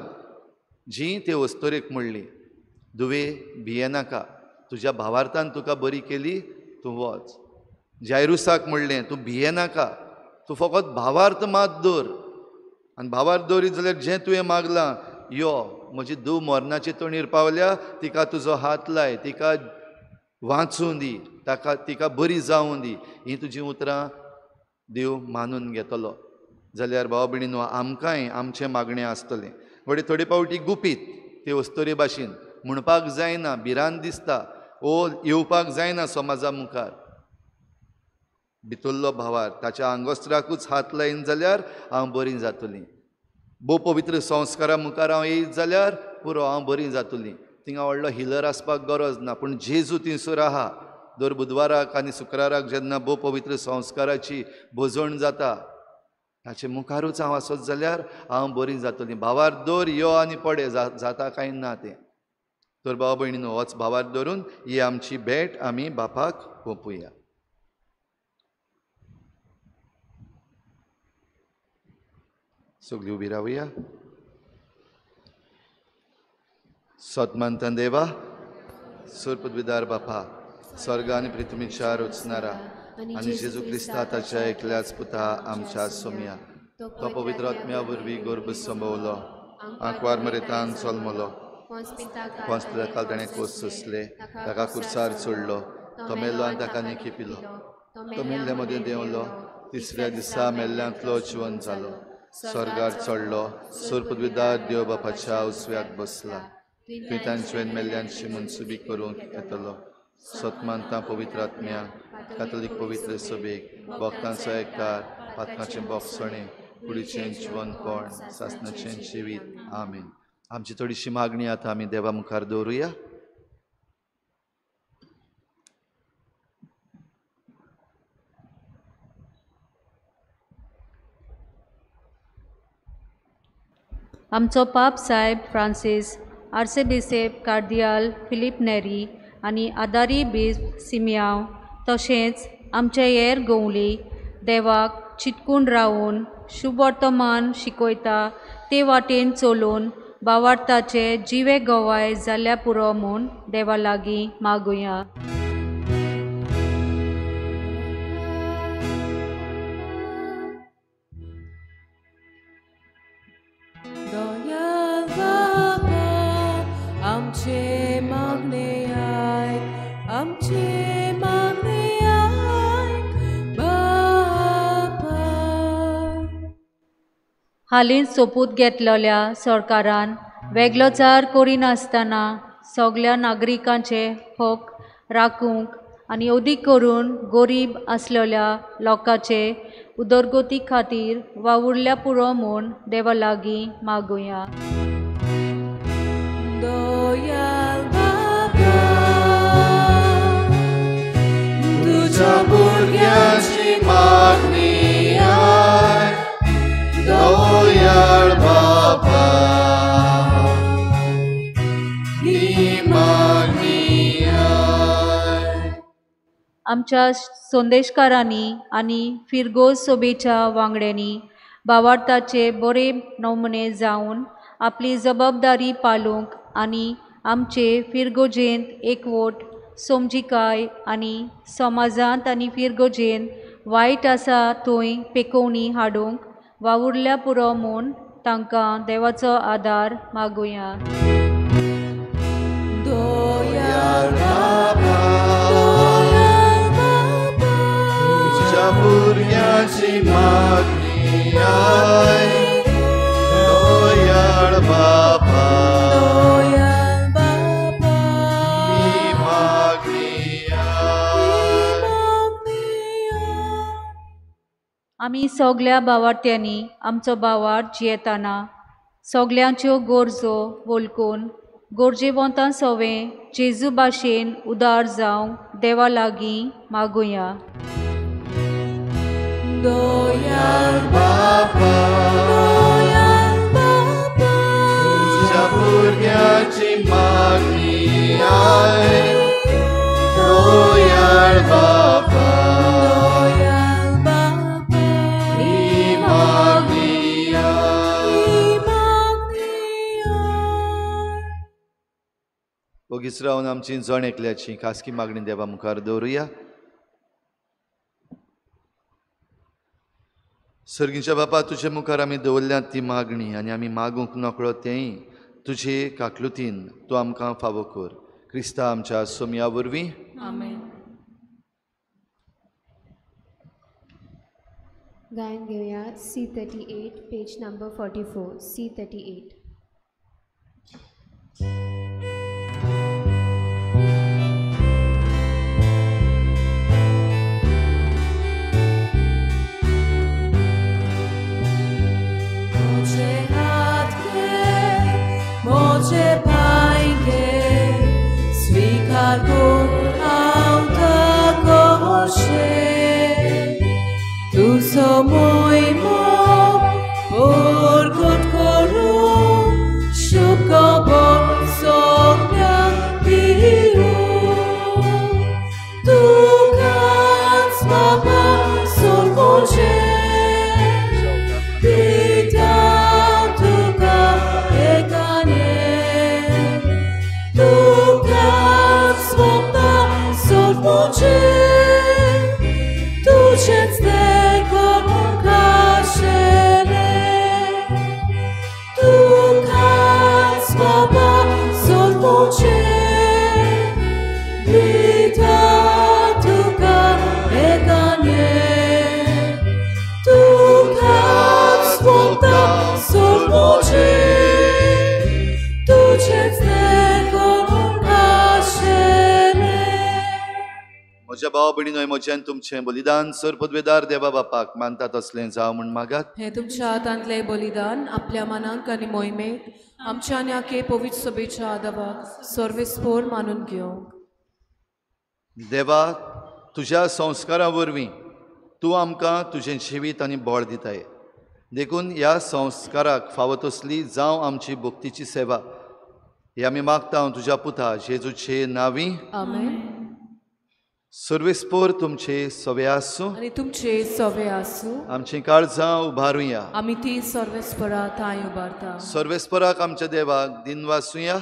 जीं ते अस्तोरेक म्हणलीं, दुवे भियेनाका, तुज्या भावार्थान तुका बरी केली, तूं वच. जायरुसाक म्हणलें, तूं भियेनाका, तूं फकत भावार्थ मात दवर, आनी भावार्थ दवरीत जाल्यार जें तुवें मागलां, यो म्हजी धूव मरणाचे तणीर पावल्या, तिका तुजो हात लाय, तिका वाचूं दी, ताका तिका बरी जावं दी, हीं तुजीं उतरां देव मानून घेतलो. जाल्यार भाव भयणीनो, आमकांय आमचें मागणें आसतलें. घडये थोडे फावटी गुपीत ते अस्तोरे भाशेन म्हणपाक जायना, भिरांत दिसता, ओ येवपाक जायना समाजा मुखार, भितरलो भावार ताच्या आंगोस्त्राकूच हात लायन जाल्यार हांव बरी जातली, भोव पवित्र संस्कारा मुखार हांव येयत जाल्यार पुरो, हांव बरी जातली. थिंगा व्हडलो हिलर आसपाक गरज ना, पूण जेजू थंयसर आहा. दर बुधवाराक आनी शुक्राराक जेन्ना भोव पवित्र संस्काराची भोजण जाता, ताचे मुखारूच हांव आसत जाल्यार हांव बरी जातली. भावार दवर, यो आनी पडे, जाता कांय ना तें. तर भाव भयणीनो, होच भावार धरून ही आमची भेट आमी बापाक ओंपुया. सगळीं उबी रावया. सतमानतान देवा, सुरपदविदार बापा, स्वर्ग आनी पृथ्वीच्या रचणारा आनी जेजू क्रिस्ता ताच्या एकल्याच पुता आमच्या सोम्या, तो पवित्र आत्म्या वरवीं गर्भ संभवलो, आंकवार मरेतान जल्मलो, कोंस्पिताकाल ताणें कोस सोंसले, ताका कुर्सार चडलो, तो मेलो आनी ताका निकी पिलो, तो मेल्ल्या मदें देंवलो, तिसऱ्या दिसा मेल्ल्यांतलो जिवन जालो, स्वर्गार चडलो, सुरपदविदार देव बापाच्या उजव्याक बसला, थंय तांचे मेल्ल्यांची मनसुबी करूंक येतलो. सतमानता पवित्र आत्म्या, कातोलीक पवित्र सभेक, भक्तांचो एककार, पातकाचें बोगसणें, कुडीचें जिवनपण, सासणाचें जिवीत. आमेन. आमची थोडीशी मागणी आतां आमी देवा मुखार दवरुया. आमचो पाप साहेब फ्रांसीस आर्सेबिसेप कार्दियाल फिलीप नेरी आनी आदारी बीस सिमियांव तशेंच आमचे हेर गवली देवाक चिटकून रावून शुभवर्तमान शिकयता ते वाटेन चलून बावार्थाचे जिवे गवाय जाल्या पुरो म्हूण देवा लागीं मागुया. हालींच सोपूत घेतलेल्या सरकारान वेगळोचार करिनासतना सगल्या नागरिकांचे हक राखूंक आनी अदीक करून गरीब आसलेल्या लोकांचे उदरगती खातीर वावुरल्या पुरो म्हूण देवा लागीं मागुया. तुज्या भुरग्यांची मागणी आयक, दयाळ बापा, ही मागणी आयक. आमच्या संदेशकारांनी आनी फिरगोज सोबेच्या वांगड्यांनी बावार्थाचे बरे नमुने जावन आपली जबाबदारी पालूंक आनी आमचे फिरगोजेंत एकवट, समजिकाय आनी समाजांत आनी फिरगोजेंत वायट आसा थंय पेकोवणी हाडूंक वावुरल्या पुरो म्हूण तांकां देवाचो आदार मागुया. तुज्या भुरग्यांची भुरग्याची मागणी आय दयाळ बापा ही मागणी आय. आमी सगल्या भावार्थ्यांनी आमचो भावार्थ जियेतना सगल्यांच्यो गरजो वळखून गरजेवंतां सवें जेजू भाशेन उदार जावंक देवा लागीं मागुया. दयाळ बापा तुझ्या भुरग्याची मागणी आय दयाळ बापा ही मागणी आय. ओगीच रावन आमची जण एकल्याची खासगी मागणी देवा मुखार दवरुया. सर्गीच्या बापा तुजे मुखार आमी दवरल्यात ती मागणी आनी आमी मागूंक नकळो तेंय तुजे काकलुतीन तूं आमकां फावो कर. क्रिस्ता आमच्या सोमया वरवीं. आमेन. गायन घेवया C38 page number 44 C38. मोजे हात घे मोजे पांय घे स्वीकार कर हांव ताकोशे तुजो मोहिमो परगट करूं शुभ खबर सगळ्यांक दिवं तुकाच बाबा सोड म्हजें दिता तुका एकाने तुकाच बाबा सोड म्हजें तुजेंच तें करूंक आशिल्लें तुकाच बाबा सोड म्हजें दिता तुका एकाने तुकाच बाबा सोड म्हजें तुजेंच तें करूंक आशिल्लें. म्हज्या भावा भयणीनो म्हजें तुमचें बलिदान सर पदवेदार देवा बापाक मानता तसलें जावं म्हूण मागात. हें तुमच्या हातांतलें बलिदान आपल्या मनाक आनी मोहिमेक आमच्या आनी आखे पवित्र सभेच्या आदावाक सर्वेस्पोर मानून घेवंक. देवा तुज्या संस्कारा वरवीं तूं आमकां तुजें जिवीत आनी बळ दिताय देखून ह्या संस्काराक फावो तसली जावं आमची भक्तीची सेवा ही आमी मागता तुज्या पुता जेजूचे नांवी. आमेन. सर्वेस्पोर तुमचे सवे आसूं आनी तुमचे सवे आसूं. आमचीं काळजां उबारुया. आमी ती सर्वेस्परा थांय उबारता. सर्वेस्पराक आमच्या देवाक दिनवासुया.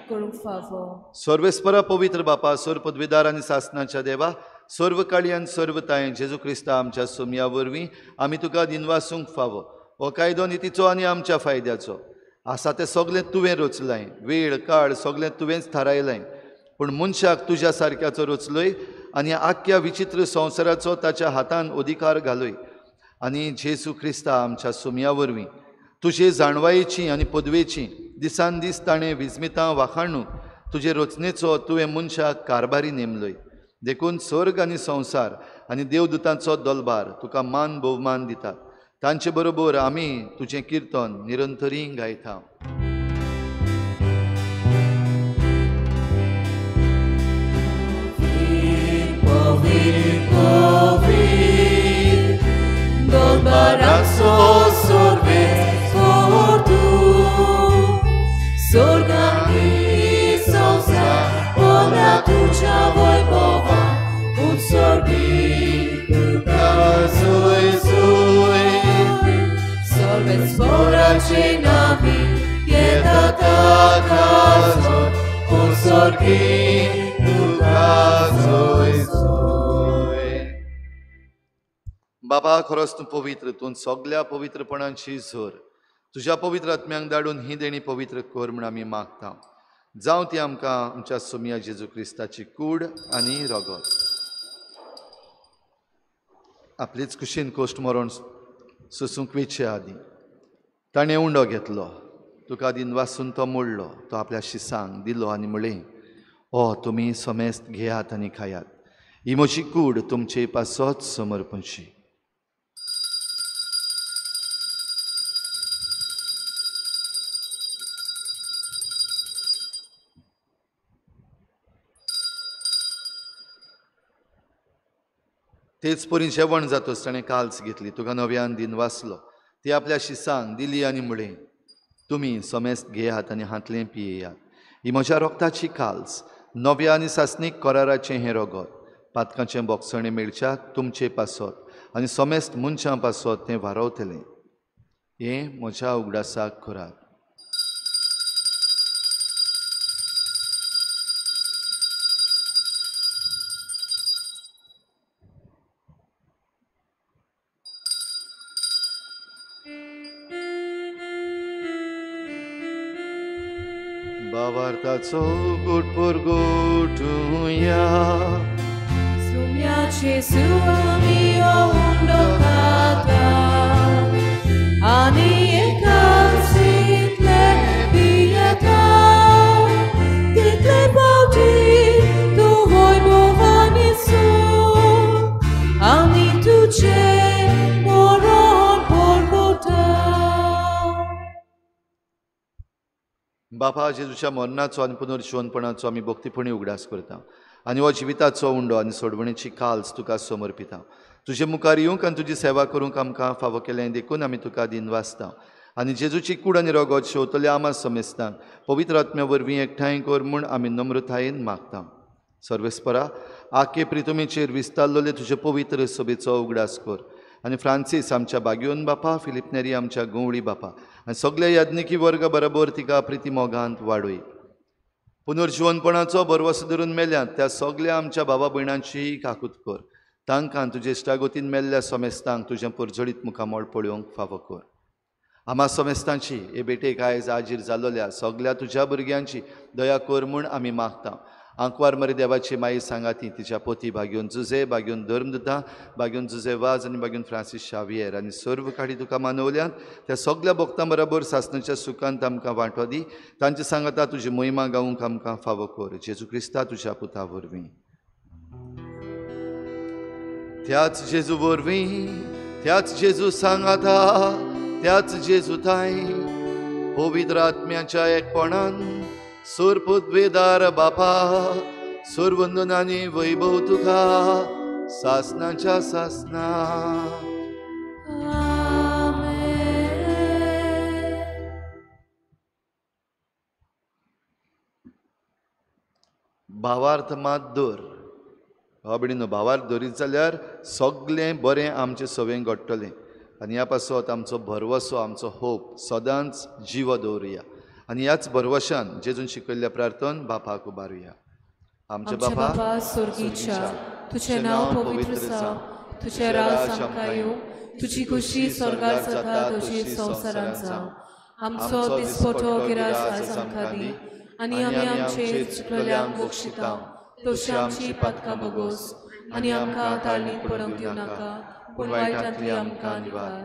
करूंक फावो. सर्वेस्परा पवित्र बापा सर्व पदवीदार आनी सासनाच्या देवा सर्व काळी आनी सर्व ताय जेजू क्रिस्ता आमच्या सोमया वरवीं आमी तुका दिनवासूंक फावो. हो कायदो नितीचो आनी आमच्या फायद्याचो आसा तें सगळें तुवें रचलाय वेळ काळ सगळें तुवेंच थारायलाय पूण मनशाक तुज्या सारक्याचो रचलोय आनी आख्ख्या विचित्र संवसाराचो ताच्या हातान अधिकार घालोय आनी जेजू क्रिस्ता आमच्या सोमया वरवीं तुजे जाणवायेची आनी पदवेची दिसान दीस ताणें विस्मितां वाखाणून तुजे रचनेचो तुवें मनशाक कारभारी नेमलोय देखून स्वर्ग आनी संवसार आनी देवदूतांचो दलबार तुका मान भोवमान दितात. तांचे बरोबर आमी तुजें किर्तन निरंतरी गायता. Dolbarazo sorvez tu Sorgani sosa ona tuja vojbova un sorbi tuka zui zui Sorvez porace navi pietata caso un sorbi tuka zui zui. बाबा खरोच तूं पवित्र तूं सगल्या पवित्रपणाची झर तुज्या पवित्र आत्म्यांक धाडून ही देणी पवित्र कर म्हूण आमी मागता. जावं ती आमकां आमच्या सोमया जेजू क्रिस्ताची कूड आनी रगत. आपलेच कुशीन कोश्ट मरण सोसूंक वेचे आदीं ताणें उंडो घेतलो, तुका दिनवासून तो मोडलो, तो आपल्या शिसांक दिलो आनी म्हळें, ओ तुमी समेस्त घेयात आनी खायात, ही म्हजी कूड तुमचे पासत समर्पणची. तेच परी जेवण जातच ताणें काल्स घेतली, तुका नव्यान दिनवासलो, ती आपल्या शिसांक दिली आनी म्हळें, तुमी समेस्त घेयात आनी हांतलें पियेयात, ही म्हज्या रोगताची काल्स, नव्या आनी सासणीक कराराचें हें रोगत, पातकांचें बोगसणें मेळच्याक तुमचे पासत आनी समेस्त मनशां पासत तें वारवतलें. हें म्हज्या उगडासाक करात. भावार्थाचो गुटपूर गोठुया सुम्या जेजू आमी उंडो खाता आनी एकाच पियेता, तितले फावटी तूं वैभवान येसू आनी तुजें मरण परगटा. बापा, जेजूच्या मरणाचो आनी पुनर्जिवनपणाचो आमी भक्तीपणी उगडास करता आनी हो जिविताचो उंडो आनी सोडवणेची काल्स तुका समर्पिता. तुजे मुखार येवंक आनी तुजी सेवा करूंक आमकां फावो केलें देखून आमी तुका दिनवासता आनी जेजूची कूड आनी रगत शेवतल्या आमा समेस्तांक पवित्र आत्म्या वरवीं एकठांय कर म्हूण आमी नम्रतायेन मागता. सर्वेस्परा, आखे प्रितुमेचेर विस्तारलेले तुजे पवित्र सभेचो उगडास कर आनी फ्रांसीस आमच्या बागयोन बापा, फिलीप नेरी आमच्या गंवळी बापा आनी सगल्या याज्ञिकी वर्ग बरोबर तिका प्रिती मोगांत वाडय. पुनर्जिवनपणाचो भरवसो धरून मेल्यात त्या सगल्या आमच्या बाबा भयणांची काकूत कर, तांकां तुजे इश्टागतीन मेल्ल्या समेस्तांक तुजें परजळीत मुखामळ पळोवंक फावो कर. आमा समेस्तांची हे भेटेक आयज आजीर जालोल्या सगल्या तुज्या भुरग्यांची दया कर म्हूण आमी मागता. आंकवार मरे देवाची माई सांगाती तिच्या पोती भाग्योन जुजे, भाग्योन धर्मदुता, भाग्योन जुजे वाज आनी भाग्योन फ्रांसीस शावियर आनी सर्व काडी तुका मानवल्यात त्या सगल्या भक्तां बरोबर सासणाच्या सुखांत आमकां वांटो दी. तांचे सांगाता तुजी महिमा गावंक आमकां फावो कर, जेजू क्रिस्ता तुज्या पुता वरवीं. त्याच जेजू वरवीं, त्याच जेजू सांगाता, त्याच जेजू थांय पवित्र आत्म्याच्या एकपणान सुरपुद्वेदार बापा, सुरवंदनानी वैभव तुका सासनाच्या सासना. भावार्थ मात दर भावा भयणीनो, भावार्थ दरीत जाल्यार सगळें बरें आमचें सवें घडटलें आनी ह्या पासत आमचो भरवसो, आमचो होप सदांच जिवो दवरुया आनी ह्याच भरवशान जेजून शिकयल्ल्या प्रार्थन बापाक उबारुया. आमचे बापा स्वर्गीच्या, तुझें नांव पवित्र जावं, तुझें राज आमकां येवं, तुजी खुशी स्वर्गार जाता तशी संवसारांत जावं. आमचो दिसपटो गिरास आयज आमकां दी आनी आमी आमचे चुकलेल्यांक बक्षिता तशी आमची पातकां भोगोस आनी आमकां ताळणींत पडूंक दिवं नाका, पूण वायटांतली आमकां निवार.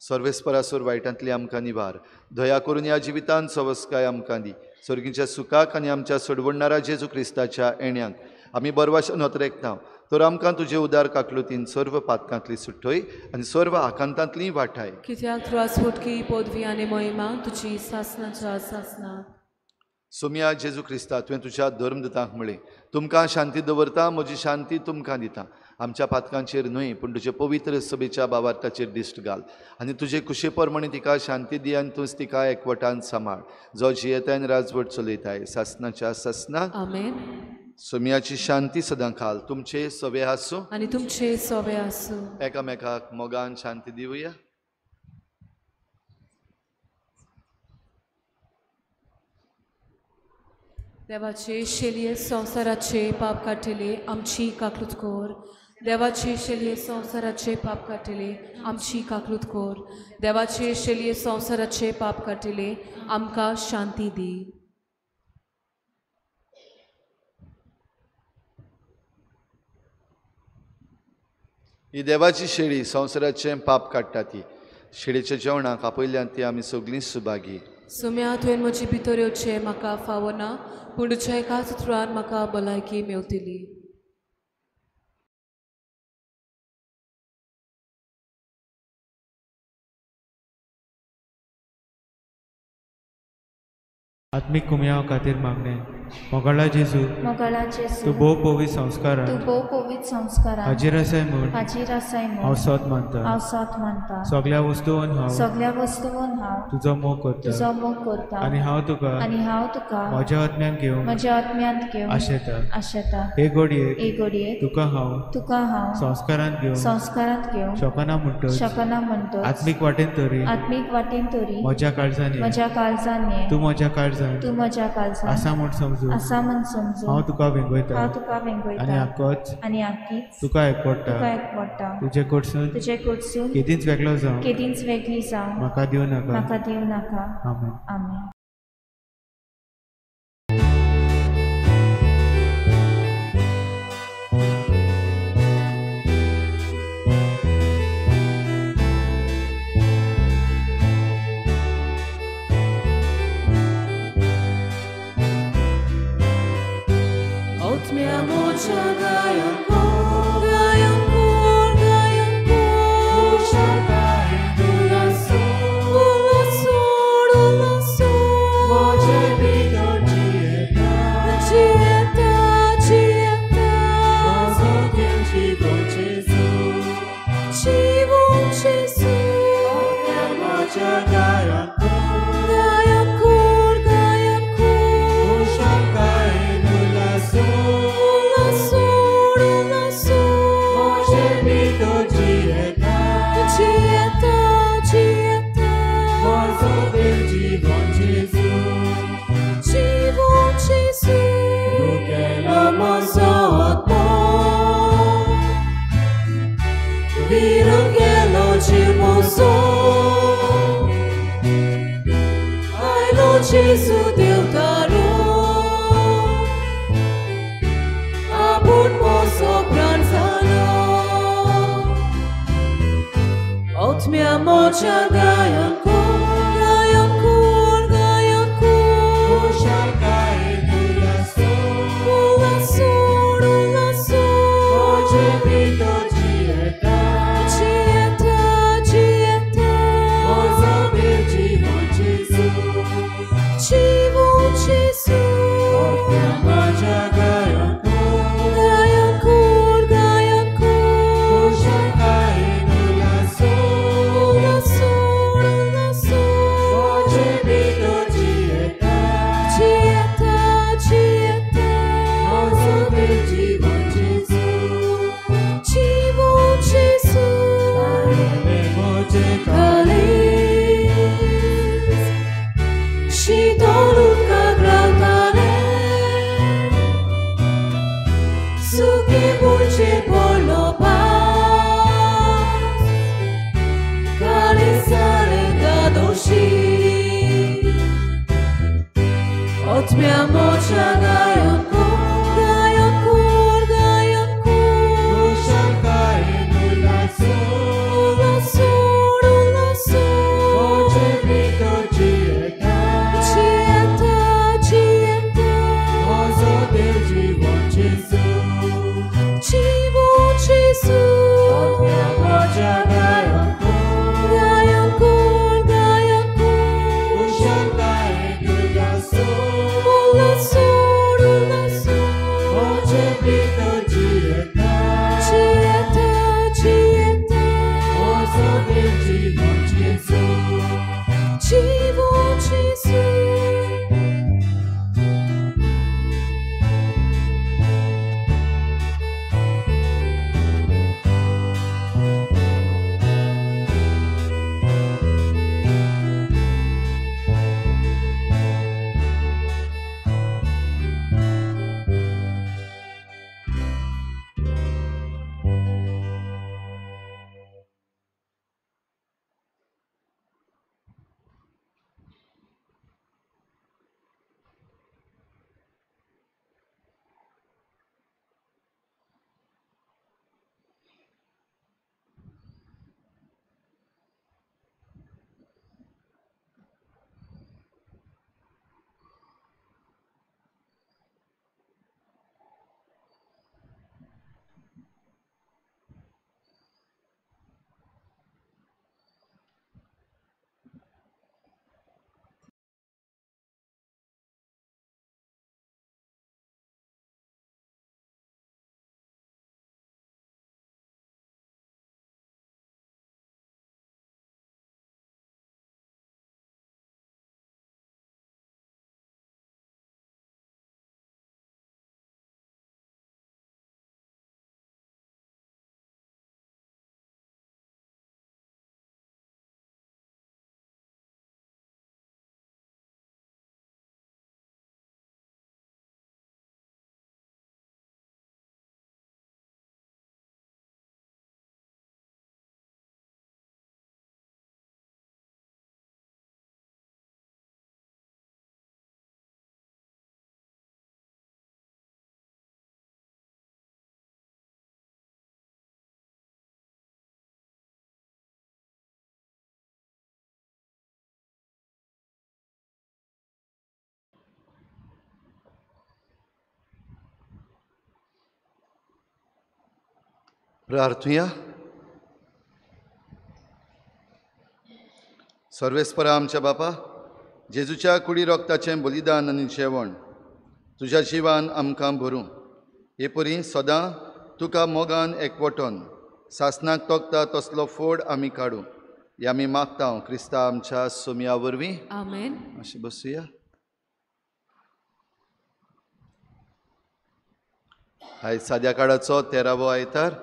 सर्वेस्परासूर वायटांतली आमकां निवार. दया करून ह्या जिवितांत सवस्काय आमकां दी. स्वर्गीच्या सुखाक आनी आमच्या सोडवणणारा जेजू क्रिस्ताच्या येण्याक आमी बरवाशन नोतरेकता, तर आमकां तुजे उदार काकलुतीन सर्व पातकांतली सुटय आनी सर्व आकांतांतली वाठाय. कित्याक त्रास फुटकी पदवी आनी महिमा तुजी सासनाच्या सासना. सोमिया जेजू क्रिस्ता, तुवें तुज्या धर्मदूतांक म्हळें, तुमकां शांती दवरता, म्हजी शांती तुमकां दिता. आमच्या पातकांचेर न्हय पूण तुजे पवित्र सभेच्या भावार्थाचेर दिश्ट घाल आनी तुजे कुशे प्रमाणे तिका शांती दी आनी तूंच तिका एकवटान सांबाळ, जो जियेताय आनी राजवट चलयताय सासनाच्या सासना. आमेन. सोमियाची शांती सदां खाल तुमचे सवे आसूं आनी तुमचे सवे आसूं. एकामेकाक मोगान शांती दिवया. देवाचे शेलये संवसाराचे पाप काडटले आमची काकलूत कर. देवाचे शेलये संवसाराचे पाप काडटले आमची काकलूत कर. देवाचे शेलये संवसाराचे पाप काडटले आमकां शांती दी. ही देवाची शेळी संवसाराचें पाप काडटा ती शेळीच्या जेवणाक आपयल्यान ती आमी सगळीं सुभागी. सोम्या तुवें म्हजी भितर येवचें म्हाका फावना, पूण तुज्या एका सुत्रान म्हाका भलायकी मेवतली. आत्मीक कुमयाव खातीर मागणें. मोगाळा जेजू, मोगाळा जेजू, तूं भोव पवित्र संस्कारान, तूं भोव पवित्र संस्कारान हाजीर आसाय म्हूण, हाजीर आसाय म्हूण हांव सोद मानता, हांव सोद मानता. सगळ्या वस्तून हांव, सगळ्या वस्तून हांव तुजो मोग करता, तुजो मोग करता. आनी हांव तुका, आनी हांव तुका म्हज्या आत्म्यान घेवंक, म्हज्या आत्म्यांत घेवंक आशेता, आशेता. हे घडयेक, हे घडयेक तुका हांव, तुका हांव संस्कारांत घेवंक, संस्कारांत घेवंक शकना म्हणटच, शकना म्हणटच आत्मीक वाटेन तरी, आत्मीक वाटेन तरी म्हज्या काळजान, म्हज्या काळजान तूं म्हज्या काळजान, तूं म्हज्या काळजान आसा म्हूण समजून, आसा म्हूण समजून हांव तुका वेंगयता, हांव तुका वेंगयता. आनी आकोच, आनी आकीच तुका एकवडटा, तुका एकवडटा. तुजे कडसून, तुजे कडसून केदींच वेगळो जावं, केदींच वेगळी जावं म्हाका दिवं नाका, म्हाका दिवं नाका. आमेन. आमेन. Soul. प्रार्थुया. सर्वेस्परा आमच्या बापा, जेजूच्या कुडी रोगताचें बलिदान आनी जेवण तुज्या जिवान आमकां भरूं. हे परी सदां तुका मोगान एकवटोन सासणाक तोखता तसलो फोड आमी काडूं. हे आमी मागता क्रिस्ता आमच्या सोमया वरवीं. आमेन. अशें बसुया. आयज साद्या काळाचो 13वो आयतार.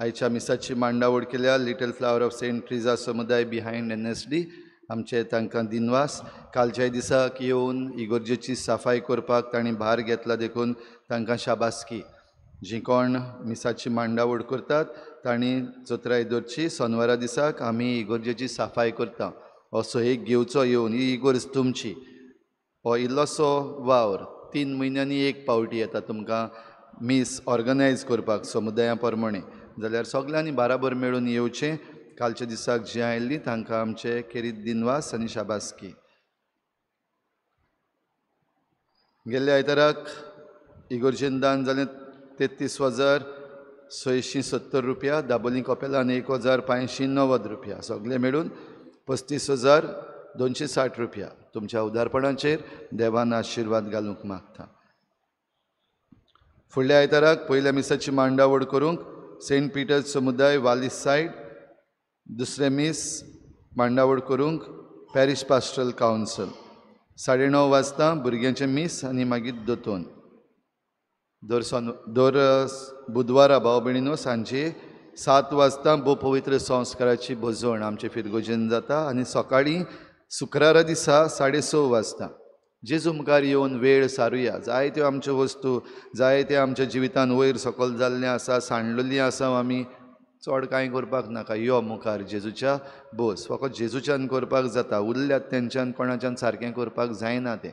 आयच्या मिसाची मांडावळ केल्या Little Flower of Saint Teresa समुदाय बिहायंड NSD. आमचे तांकां दिनवास. कालच्या दिसाक येवन इगोर्जेची सफाय करपाक तांणी भार घेतला देखून तांकां शाबासकी. जी कोण मिसाची मांडावळ करतात तांणी चत्राय दवरची. सोनवारा दिसाक आमी इगोर्जेची सफाय करता. हो सोयेक घेवचो येवन, ही इगोर्ज तुमची. हो इल्लोसो वावर 3 म्हयन्यांनी एक पावटी येता तुमकां मीस ऑर्गनायज करपाक समुदाया प्रमाणे, जाल्यार सगल्यांनी बाराबर मेळून येवचें. कालच्या दिसाक जी आयिल्ली तांकां आमचे खेरीत दिनवास आनी शाबासकी. गेल्ल्या आयताराक इगोर्जेन दान जालें 33,670 रुपया. दाबोली कपेलान 1,590 रुपया. सगळे मेळून 35,260 रुपया. तुमच्या उदारपणाचेर देवान आशिर्वाद घालूंक मागता. फुडल्या आयताराक पयल्या मिसाची मांडावळ करूंक सेंट पिटर्स समुदाय वालीस सायड, दुसरें मीस मांडावळ करूंक पॅरीश पास्टरल कावन्सल 9:30 वाजता भुरग्यांचें मीस आनी मागीर दोतोन. दर बुधवारा भाव भयणीनो सांजे 7 वाजता भोव पवित्र संस्काराची भजवण आमचे फिरगोजेन जाता आनी सकाळीं शुक्रारा दिसा 6:30 वाजता जेजू मुखार येवन वेळ सारुया. जायत्यो आमच्यो वस्तू, जायते आमच्या जिवितान वयर सकयल जाल्लें आसा, सांडलेलीं आसा, आमी चड कांय करपाक नाका. यो मुखार जेजूच्या बस. फकत जेजूच्यान करपाक जाता, उरल्यात तेंच्यान कोणाच्यान सारकें करपाक जायना तें.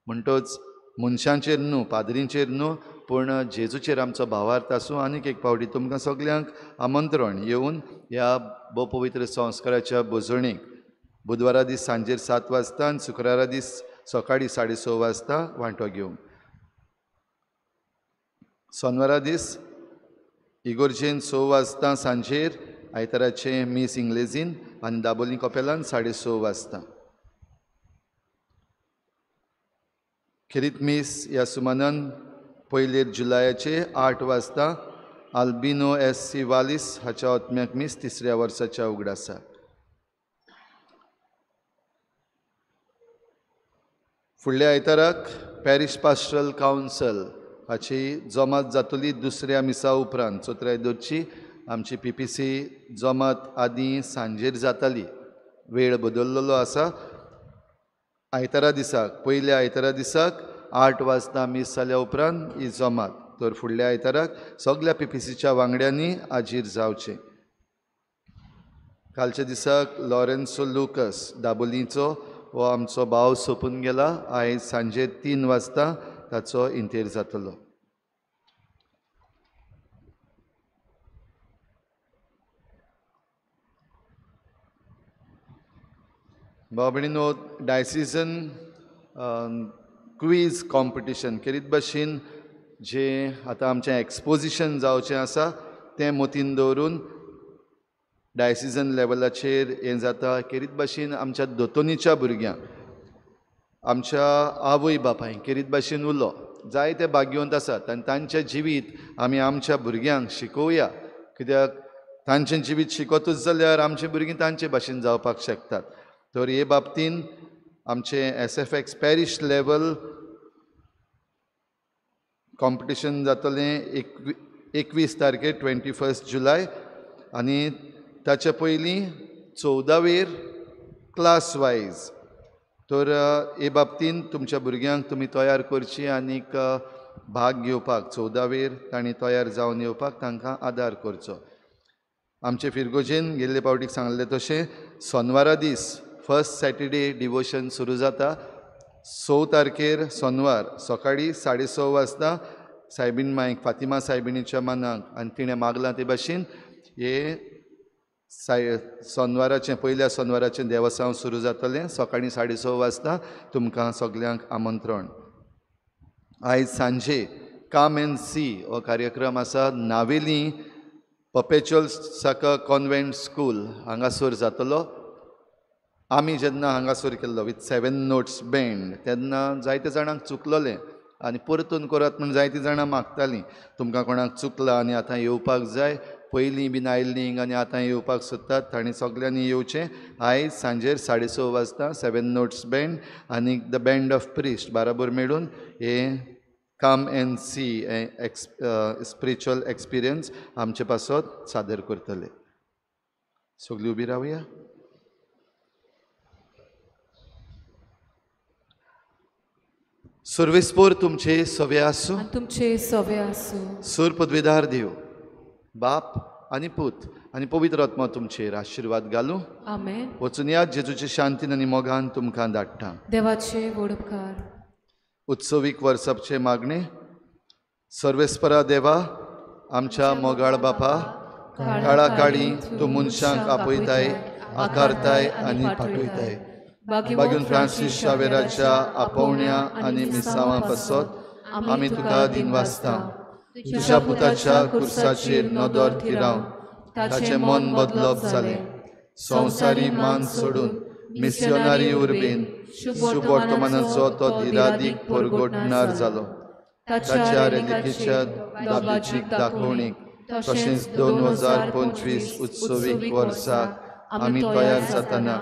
म्हणटच मनशांचेर न्हू, पाद्रींचेर न्हू, पूण जेजूचेर आमचो भावार्थ आसूं. आनीक एक पावटी तुमकां सगल्यांक आमंत्रण येवन ह्या भोव पवित्र संस्काराच्या भजणीक बुधवारा दीस सांजेर 7 वाजता आनी शुक्रारा दीस सकाळीं 6:30 वाजता वांटो घेवंक. सोनवारा दीस इगोर्जेन 6 वाजता सांजेर आयताराचें मीस इंग्लेजीन आनी दाबोली कपेलान 6:30 वाजता. खेरीत मीस ह्या सुमानान 1 जुलयाचे 8 वाजता आल्बिनो SC वालीस हाच्या आत्म्याक मीस 3ऱ्या वर्साच्या उगडासाक. फुडल्या आयताराक पॅरीश पास्टरल कावन्सल हाची जमात जातली दुसऱ्या मिसा उपरांत. चोत्राय दवरची आमची PPC जमात आदीं सांजेर जाताली, वेळ बदललेलो आसा. आयतारा दिसाक, पयल्या आयतारा दिसाक 8 वाजता मीस जाल्या उपरांत ही जमात. तर फुडल्या आयताराक सगल्या PPCच्या वांगड्यांनी हाजीर जावचें. कालच्या दिसाक लॉरेन्सो लुकस दाबोलीचो हो आमचो भाव सोंपून गेला. आयज सांजे 3 वाजता ताचो इंतेर जातलो. भाव भयणीनो, डायसिजन क्वीज कॉम्पिटिशन खेरीत भाशेन जें आतां आमचें एक्सपोजिशन जावचें आसा तें मतीन दवरून डायसिजन लेवलाचेर हें जाता. खेरीत भाशेन आमच्या दोतोनीच्या भुरग्यांक, आमच्या आवय बापायक खेरीत भाशेन उलो जायते भाग्यवंत आसात आनी तांचें जिवीत आमी आमच्या भुरग्यांक शिकोवया. कित्याक तांचें जिवीत शिकतूच जाल्यार आमची भुरगीं तांचे भाशेन जावपाक शकतात. तर हे बाबतीन आमचें SFX parish level competition जातलें 21 तारखेर 21 जुलय आनी ताचे पयलीं 14वेर क्लास वायज. तर हे बाबतीन तुमच्या भुरग्यांक तुमी तयार करची आनीक भाग घेवपाक 14वेर तांणी तयार जावन येवपाक तांकां आदार करचो. आमचे फिरगोजेन गेल्ले पावटीक सांगलें तशें सोनवारा दीस फर्स्ट सॅटर्डे डिवोशन सुरू जाता. 6 तारखेर सोनवार सकाळीं 6:30 वाजता सायबीण मायक फातिमा सायबिणीच्या मानाक आनी तिणें मागलां ते भाशेन हे सोनवाराचें पयल्या सोनवाराचें देवसांव सुरू जातलें सकाळीं 6:30 वाजता. तुमकां सगल्यांक आमंत्रण. आयज सांजे काम एंड सी हो कार्यक्रम आसा. नावेली पर्पेच्युअल साकर कॉन्वेंट स्कूल हांगासर जातलो. आमी जेन्ना हांगासर केल्लो विथ 7 नोट्स बँड तेन्ना जायते जाणांक चुकलोलें आनी परतून करात म्हूण जायतीं जाणां मागतालीं. तुमकां कोणाक चुकलां आनी आतां येवपाक जाय, पयलीं बीन आयिल्लीं आनी आतां येवपाक सोदतात तांणी सगल्यांनी येवचें. आयज सांजेर 6:30 वाजता 7 नोट्स बँड आनी the band of priest बाराबर मेळून हें कम एंड सी हें स्पिरिच्युअल एक्सपिरियन्स आमचे पासत सादर करतले. सगळीं उबी रावया. सुर्वेस्पोर तुमचे सवे आसूं, तुमचे सवे आसूं. सूर पदवीदार देव बाप आनी पूत आनी पवित्र आत्मा तुमचेर आशिर्वाद घालूं. आमेन. वचून यात जेजूचे शांतीन आनी मोगान तुमकां धाडटा. देवाचे व्हड उपकार. उत्सवीक वर्साचे मागणे. सर्वेस्परा देवा, आमच्या मोगाळ बापा, काळा काळी तूं मनशांक आपयताय, आकारताय आनी पाठयताय. बागून फ्रांसीस शावेराच्या आपोवण्या आनी मिसांवां पासत आमी तुका दिनवासता. तुज्या पुताच्या कुर्साचेर नदर थिरावन ताचें मन बदलप जालें. संवसारी मान सोडून मिसियोनारी उर्बेन शुभ वर्तमानाचो तो दिरादीक परगटणार जालो. ताच्या रेलिकेच्या दाबीचीक दाखोवणीक तशेंच 2025 उत्सवीक वर्साक आमी तयार जातना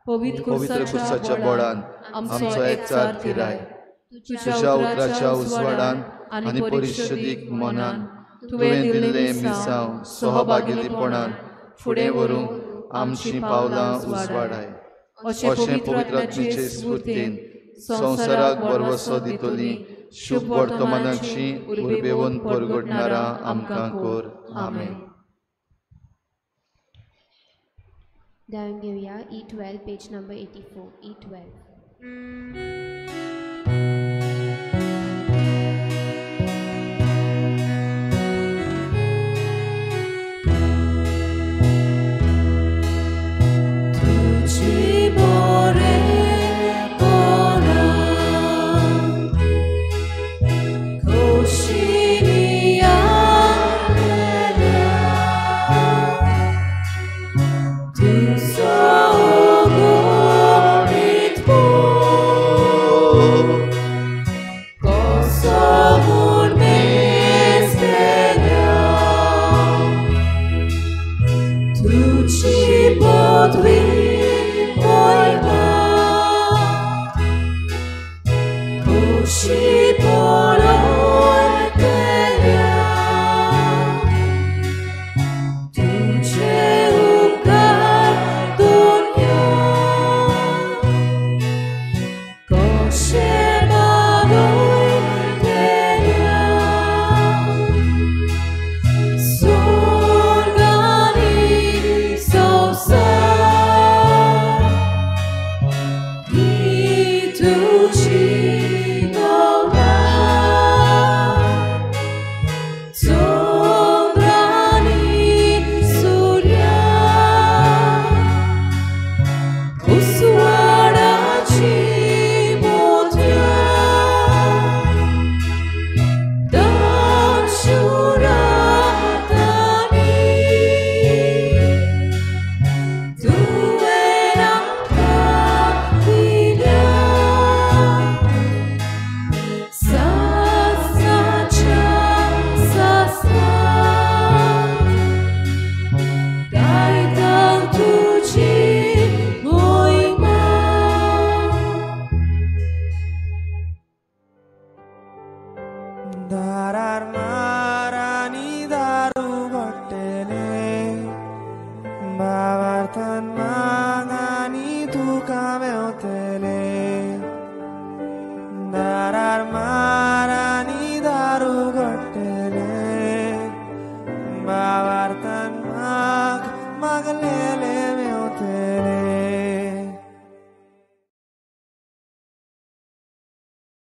पवित्र कुर्साच्या बळान आमचो एकचार थिराय. तुज्या उतराच्या उजवाडान आनी परिशुदीक मनान तुवें दिल्लें मिसांव सहभागीपणान फुडें व्हरूंक आमचीं पावलां उजवाडाय. अशें पवित्र आत्म्याचे स्फूर्तीन संवसाराक भरवसो दितली शुभ वर्तमानाची उर्बेवन परगटणारा आमकां कर. आमेन. गायन घेवया E12 page number 84. E12.